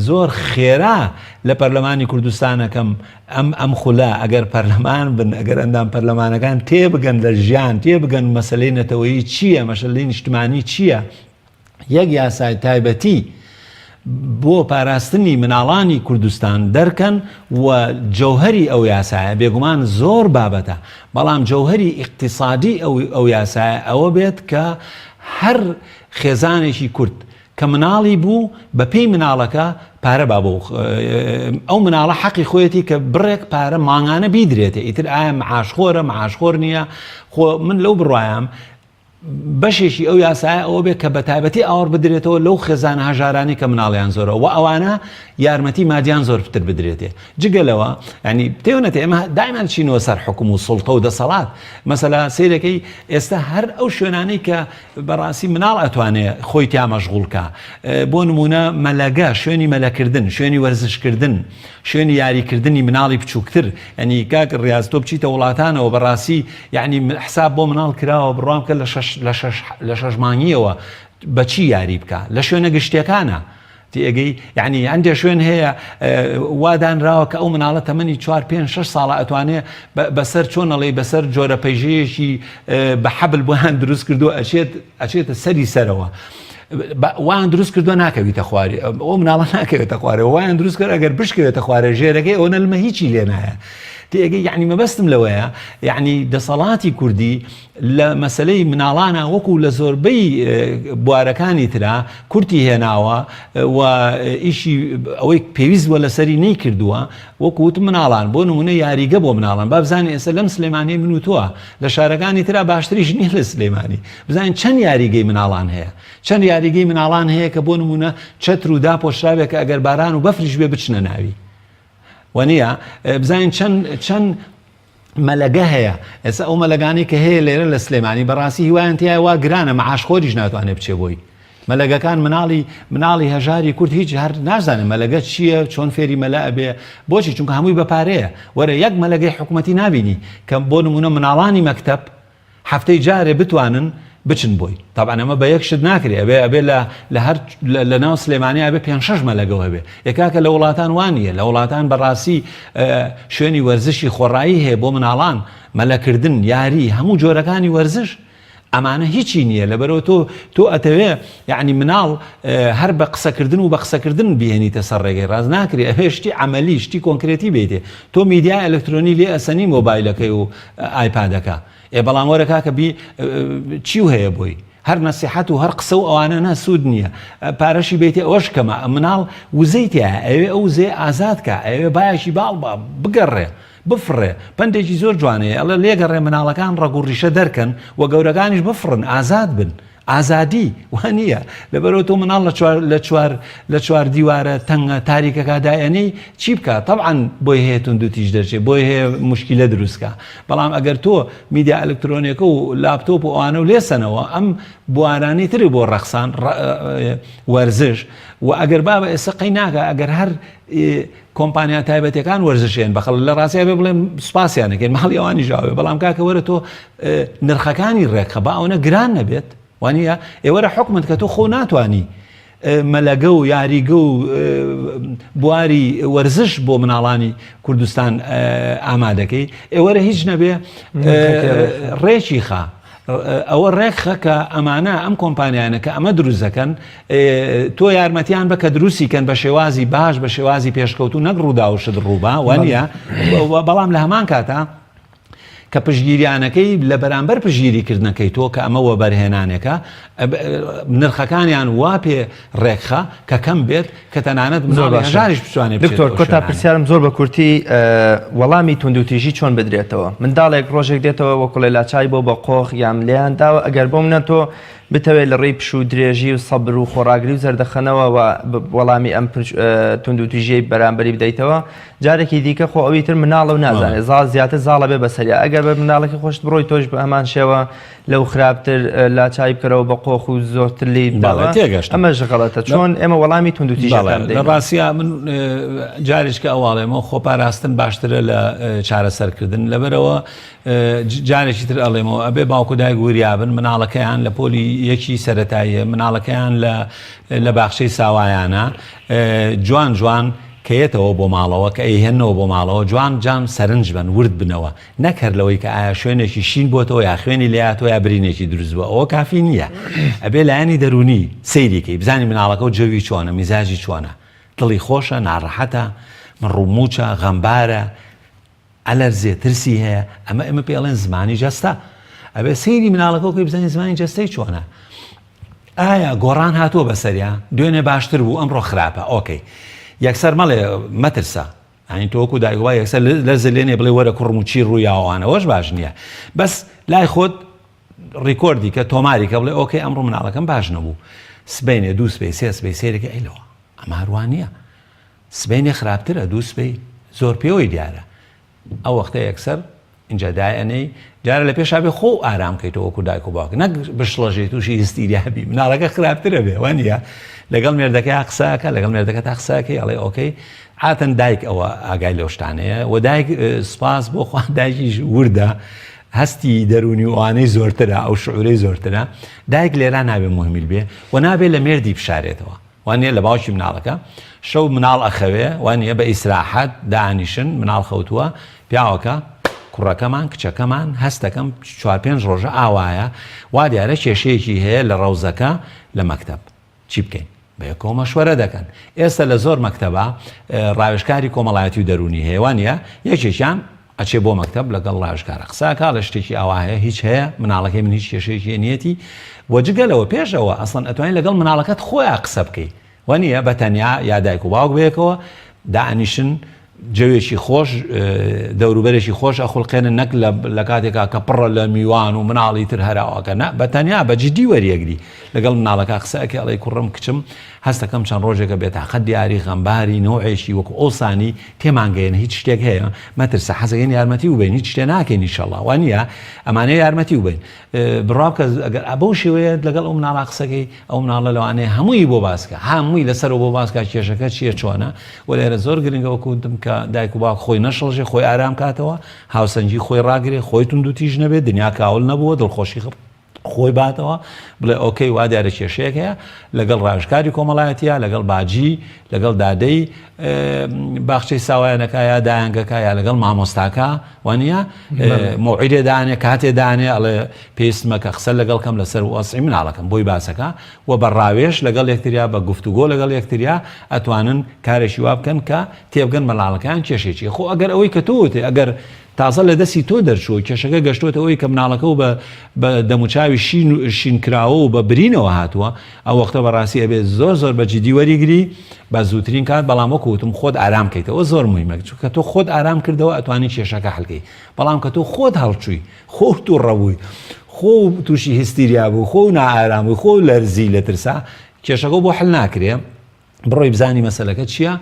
زۆر خێرا لە پەرلەمانی کوردستانەکەم ئەم ئەم خولە ئەگەر پەرلەمان بن ئەگەر ئەندام پەرلەمانەکان تێبگەن لە ژیان تێبگەن مەسلەی نەتەوەیی چییە مەسلەی نیشتمانی چییە یەک یاسای تایبەتی بۆ پاراستنی مناڵانی کوردستان دەرکەن و جەوهری ئەو یاسایە بێگومان زۆر بابەتە بەڵام جەوهری ئیقتیسادی ئەو ئەو یاسایە ئەوە بێت کە هەر خێزانێکی کورد کە مناڵی بوو بە پێی مناڵەکە پارە با بۆ ئەو مناڵە حەقی خۆیەتی کە بڕێک پارە مانگانە بیدرێتێ ئیتر ئایا معاشخۆرە معاشخۆر نییە خۆ من لەو بڕوایم بەشێکی ئەو یاسایە ئەوە بێت کە بە تایبەتی ئاوڕ بدرێتەوە لەو خێزانە هەژارانی کە مناڵیان زۆرە و ئەوانە یارمەتی مادیان زۆر پتر بدرێتێ جگە لەوە ینی پێونەتە ئێمە دایمان چینەوە سەر حکوم و سوڵتە و دەسەڵات مەسەلا سیرەکەی ئێستا هەر ئەو شوێنانەی کە بەڕاستی مناڵ ئەتوانێ خۆی تیا مەشغوڵ کا بۆ نمونە مەلەگە شوێنی مەلەکردن شوێنی وەرزشکردن شوێنی یاریکردنی مناڵی بچووکتر ینی کاک ڕاز تۆ بچیتە وڵاتانەوە بەڕاستی یعنی حساب بۆ مناڵ کراوە بڕوام کە لە شەش لە شەش لە شەش مانگیەوە بەچی یاری بکە لە شوێنە گشتیەکانە تێئەگەی؟ یەعنی هەندێ شوێن هەیە وا دانراوە کە ئەو مناڵە تەمەنی چوار پێنج شەش ساڵە ئەتوانێ بەسەر چۆن ئەڵێی بەسەر جۆرە پەیژەیەکی بە حەبل بۆیان دروست کردووە ئەچێت ئەچێتە سەری سەرەوە. وان دروست کردووە ناکەویتە خوارێ ئەو مناڵە ناکەوێتە خوارێ وایان دروست کرد ئەگەر بشکەوێتە خوارێ ژێرەکەی ئەوە نەلمە هیچی لێ نایە تێگەی یعنی مەبەستم لەوەیە یعنی دەسەڵاتی کوردی لە مەسەلەی مناڵانا وەکو لە زۆربەی بوارەکانی ترا کورتی هێناوە و ئیشی ئەوەی پێویست بووە لەسەری نەیکردووە وەکو وتم مناڵان بۆ نمونە یاریگە بۆ مناڵان با بزانین ئێستا لەم سلێمانی من و تۆ لە شارەکانی ترا باشتریش نییە لە سلێمانی بزانین چەند یاریگەی مناڵان هەیە چەند یاریگەی مناڵان هەیە کە بۆ نمونە چەتر و داپۆشراوێک کە ئەگەر باران و بەفریش بێ بچنە ناوی وەنیە بزانین چەند چەند مەلەگە هەیە ئێستا ئەو مەلەگانەی کە هەیە لێرە لە سلێمانی بەڕاستی هیوایان تایە وا گرانە معاش خۆریش ناتوانێت بچێ بۆی مەلەگەکان مناڵی مناڵی هەژاری کورد هیچ هەر نازانێت مەلەگە چییە چۆن فێری مەلا ئەبێ بۆچی چونکە هەمووی بە پارەیە وەرە یەک مەلەگەی حکوومەتی نابینی کە بۆ نمونە مناڵانی مەکتەب هەفتەی جارێ بتوانن بچن بۆی تەبعەن ئەمە بە یەک شت ناکرێ ئەبێ ئەبێ لە لە هەر لە ناو سلێمانی ئەبێ پێنج شەش مەلەگەو هەبێ ئێ کاکە لە وڵاتان وا نییە لە وڵاتان بەڕاستی شوێنی وەرزشی خۆڕایی هەیە بۆ مناڵان مەلەکردن یاری هەموو جۆرەکانی وەرزش ئەمانە هیچی نییە لەبەرەوە تۆ تۆ ئەتەوێ یعنی مناڵ هەر بە قسەکردن و بە قسەکردن بهێنیتە سەر ڕێگەی ڕاست ناکرێ ئەوێ شتی عملی شتی کۆنکرێتی بیتێ تۆ میدیا ئەلکترۆنی لێ ئەسەنی مۆبایلەکەی و ئایپادەکە ئێ بەڵام وەرە کاکە بی چیو هەیە بۆی هەر نەسیحەت و هەر قسە و ئەوانە نا سوود نییە پارەشی بێتێ ئەوەش کەمە مناڵ وزەی تایە ئەوێ ئەو وزەیە ئازاد کە ئەوێ بایەکی باڵ بە بگەڕێ بفڕێ پەندێکی زۆر جوانەیە ئەڵێ لێگەڕێ مناڵەکان ڕەگ و ڕیشە دەرکەن و گەورەکانیش بفڕن ئازاد بن. ئازادی وا نییە لەبەرەوە تۆ مناڵ لە چوار لە چوار لە چوار دیوارە تەنگە تاریکەکە دایەنەی چی بکە طبعا بۆی هەیە توندوتیژ دەرچێ بۆی هەیە مشکلە دروستکە بەڵام ئەگەر تۆ میدیا ئەلکترۆنیەکە و لاپتۆپ و ئەوانە و لێسەنەوە ئەم بوارانی تری بۆ ڕەخسان وەرزش و ئەگەر بابە ئێستا قەی ناکە ئەگەر هەر کۆمپانیا تایبەتەکان وەرزشێن بەخەڵ لە ڕاستیا بێ بڵێم سوپاسیان نەکەین ماڵی ئەوانی ژاوێ بەڵام کاکە وەرە تۆ نرخەکانی ڕێکخە با ئەوەنە گران نەبێت وانە ئێوەرە حکومت کە تۆ خۆ ناتانی مەلەگە و یاریگە و بواری وەرزش بۆ مناڵانی کوردستان ئامادەکەی ئێوەرە هیچ نەبێ ڕێکی خا ئەوە ڕێکخە کە ئەمانە ئەم کۆمپانیانە کە ئەمە دروست دەکەن تۆ یارمەتیان بە کە دروستی کەن بە شێوازی باش بە شێوازی پێشکەوتو نەک ڕوودا و شت ڕووبا وانە بەڵام لە هەمان کاتا کە پشگیریانەکەی لە بەرامبەر پشگیریکردنەکەی تۆ کە ئەمە وەبەرهێنانێکە نرخەکانیان وا پێ ڕێکخە کە کەم بێت کە تەنانەت مناڵی هەژاریش بتوانێت بچێتە دکتۆر ئەو کۆتا شوێنانە. پرسیارم زۆر بە کورتی وەڵامی توندوتیژی چۆن بدرێتەوە منداڵێک ڕۆژێک دێتەوە وەکوڵێ لاچای بۆ بە قۆخ یان لێیان داوە ئەگەر بۆ منە تۆ بتەوێت لە ڕێی پشوو درێژی و سەبر و خۆڕاگری و زەردەخەنەوە و وەڵامی ئەم توندوتیژیەی بەرامبەری بدەیتەوە جارێکی دیکە خۆ ئەوی تر مناڵە و نازانێت زاڵ زیاتر زاڵە بێ بەسەریا ئەگەر بە مناڵەکەی خۆشت بڕۆی تۆش بە هەمان شێوە لەو خراپتر لاچای بکەرەوە بە قۆخ و زۆرتر لێی بدەوە تێگەشتم ئەمەش غەڵەتە چۆن ئێمە وەڵامی توندوتیژەکان لە بدەینەوە؟ ڕاستیا من جارێک کە ئەواڵێمەوە خۆپاراستن باشترە لە چارەسەرکردن لەبەرەوە جارێکی تر ئەڵێمەوە ئەبێ باوک و دایک وریابن مناڵەکەیان لە پۆلی یەکی سەتاییە مناڵەکەیان لە لە باخچەی ساوایانە جوان جوان کە یەتەوە بۆ ماڵەوە کە ئەیهێنەوە بۆ ماڵەوە جوان جان سەرنج بن ورد بنەوە نەک هەر لەوەی کە ئایا شوێنێکی شین بۆتەوە یا خوێنی لێهاتووە یا برینێکی دروست بووە ئەوە کافی نییە ئەبێ لایەنی دەروونی سەیری کەی بزانی مناڵەکە و جەوی چۆنە میزاجی چۆنە دڵی خۆشە ناڕەحەتە مڕوموچە غەمبارە ئەلەرزێ ترسی هەیە ئەمە ئێمە پێ ئەڵێن زمانی جەستە ئەبێ سەیری مناڵەکە بکەی بزانی زمانی جەستەی چۆنە ئایا گۆڕان هاتووە بەسەریا دوێنێ باشتر بوو ئەمڕۆ خراپە okay یەکسەر مەڵێ مەترسە یانی تۆ وەکو دایک و باوک یەکسەر لەرزە لێنێ بڵێ وەرە کوڕم و چی ڕووی یاوە ئەوەش باش نییە بەس لای خۆت record ی کە تۆماری کە بڵێ okay ئەمڕۆ مناڵەکەم باش نەبوو سبەینێ دوو سبەی سێ سبەی سەیرەکە ئەی لەوە ئەمە هەروان نییە سبەینێ خراپترە دوو سبەی زۆر پێوەی دیارە ئەو وەختە یەکسەر ئینجا دایئەنێی جارە لە پێشا بێ خۆو ئارام کەیتەوە وەکو دایک و باوک نەک بشڵەژێی تووشی هستیریا بی مناڵەکە خراپترە بێ وانە لەگەڵ مێردەکەی قساکە لەگەڵ مێردەکە تا قساکەی ئەڵێ okay عاتەن دایک ئەوە ئاگای لەو شتانەیە و دایک سپاس بۆ خوا دایکیش وردە هەستی دەرونی و ئەوانەی زۆرترە ئەو شعورەی زۆرترە دایک لێرا نابێ مهمیل بێ و نابێ لە مێردی بشارێتەوە وانیە لە باوکی مناڵەکە شەو مناڵ ئەخەوێ وانیە بە ئیسراحەت دانیشن مناڵ خەوتووە پیاوەکە کوڕەکەمان کچەکەمان هەستەکەم چوار پێنج ڕۆژە ئاوایە وا دیارە کێشەیەکی هەیە لە ڕەوزەکە لە مەکتەب چی بکەین بەیەکەوە مەشوەرە دەکەن ئێستا لە زۆر مەکتەبە ڕاوێژکاری کۆمەڵایەتی و دەروونی هەیە وانە یەکێکیان ئەچێ بۆ مەکتەب لەگەڵ ڕاوێژکارە قسە ئەکا ئەڵێ شتێکی ئاوا هەیە هیچ هەیە مناڵەکەی من هیچ کێشەیەکی نیەتی وە جگە لەوە پێش ئەوە ئەسڵەن ئەتوانی لەگەڵ مناڵەکەت خۆیا قسە بکەی وە نییە بە تەنیا یا دایک و باوک بەیەکەوە دائەنیشن جەوێکی خۆش دەوروبەرێکی خۆش ئەخولقێنن نەک لە کاتێکا کە پڕە لە میوان و مناڵی تر هەراوەکە نا بە تەنیا بە جدی وەریەگری لەگەڵ مناڵەکە قسە ئەکەی ئەڵێی کوڕم کچم هەستەکەم چەند ڕۆژێکە بێتاقەت دیاری غەمباری نەوعێکی وەکو ئەوسانی تێمانگەیەنە هیچ شتێک هەیە مەترسە حەزەکەین یارمەتی وبەین هیچ شتێ ناکەین ئیشەڵا وانییە ئەمانەیە یارمەتی وبەین بڕوا بکە ئەگەر بەو شێوەیە لەگەڵ ئەو مناڵە قسەکەی ئەو مناڵە لەوانەیە هەمووی بۆ باسکە هەمووی لەسەرەوە بۆ باسکە کێشەکە چییە چۆنە و لێرە زۆر گرنگە وەکو وتم کە دایک و باوک خۆی نەشڵژێ خۆی ئارام کاتەوە هاوسەنگی خۆی ڕاگرێ خۆی توندوتیژ نەبێت دنیا کاول نەبووە دڵخۆشی خۆی باتەوە بڵێ okay وا دیارە کێشەیەک هەیە لەگەڵ ڕاوێژکاری کۆمەڵایەتیە لەگەڵ باجی لەگەڵ دادەی باخچەی ساوایانەکە یا دایانگەکە یا لەگەڵ مامۆستاکە وانە مۆعیدێ دانێ کاتێ دانێ ئەڵێ پێویستمە کە قسە لەگەڵ کەم لەسەر وەزعی مناڵەکەم بۆی باسەکە و بە ڕاوێژ لەگەڵ یەکتریا بە گفتوگۆ لەگەڵ یەکتریا ئەتوانن کارێکی وا بکەن کە تێبگەن مەلاڵەکان کێشێکی خۆ ئەگەر ئەوەی کە تۆ وتێ ئەگەر تازە لە دەستی تۆ دەرچووە، کێشەکە گەشتۆتە ئەوەی کە مناڵەکە و بە بە دەموچاوی شین و شینکراوە و بە برینەوە هاتووە، ئەو وەختە بە ڕاستی ئەبێ زۆر زۆر بە جیدی وەریگری بە زووترین کات، بەڵام وەکو وتم خۆت ئارام کەیتەوە زۆر موهیمە، چونکە تۆ خۆت ئارام کردەوە ئەتوانی کێشەکە حەل کەی، بەڵام کە تۆ خۆت هەڵچووی، خۆت توڕە بووی. خۆ تووشی هیستیریا بوو خۆ نائارام بوو خۆ لەرزی لە ترسا کێشەکە بۆ حل ناکرێ بڕۆی بزانی مەسەلەکە چییە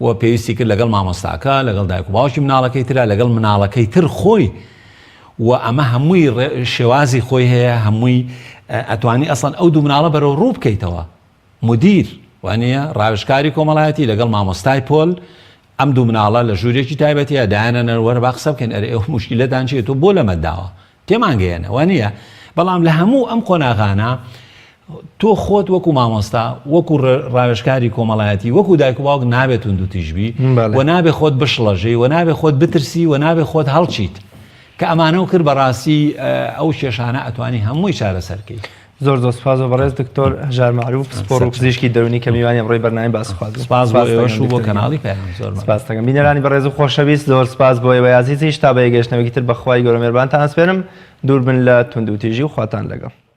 و پێویستی کرد لەگەڵ مامۆستاکە لەگەڵ دایک و باوکی مناڵەکەی ترا لەگەڵ مناڵەکەی تر خۆی و ئەمە هەمووی شێوازی خۆی هەیە هەمووی ئەتوانی ئەسڵەن ئەو دوو مناڵە بەرەو ڕوو بکەیتەوە مدیر وانە ڕاوێژکاری کۆمەڵایەتی لەگەڵ مامۆستای پۆل ئەم دوو مناڵە لە ژوورێکی تایبەتیە دایانە وەرە با قسە بکەین ئەرێ ئەو موشکیلەتان چیە تۆ بۆ لەمەت داوە تێمان گەیەنە وانییە بەڵام لە هەموو ئەم قۆناغانە تۆ خۆت وەکو مامۆستا وەکو ڕاوێژکاری کۆمەڵایەتی وەکو دایک و باوک نابێت توندوتیژ بی و نابێ خۆت بشڵەژی و نابێ خۆت بترسی و نابێ خۆت هەڵچیت کە ئەمانەو کرد بەڕاستی ئەو کێشانە ئەتوانی هەمووی چارەسەر کەی. زۆر زۆر سپاس بۆ بەڕێز دکتۆر هەژار مەعروف پسپۆڕ و پزیشکی دەروونی کە میوانی ئەمڕۆی بەرنامەی باس و خواست بوو. سپاس بۆ ئێوەش و بۆ کەناڵی پەیام. زۆر مەمنون. سپاس دەکەم. بینەرانی بەڕێز و خۆشەویست زۆر سپاس بۆ ئێوەی ئازیزیش تا بە یەکگەیشتنەوەیەکی تر بە خوای گەورە مێربانتان ئەسپێرم. دوور بن لە توندوتیژی و خواتان لەگەڵ.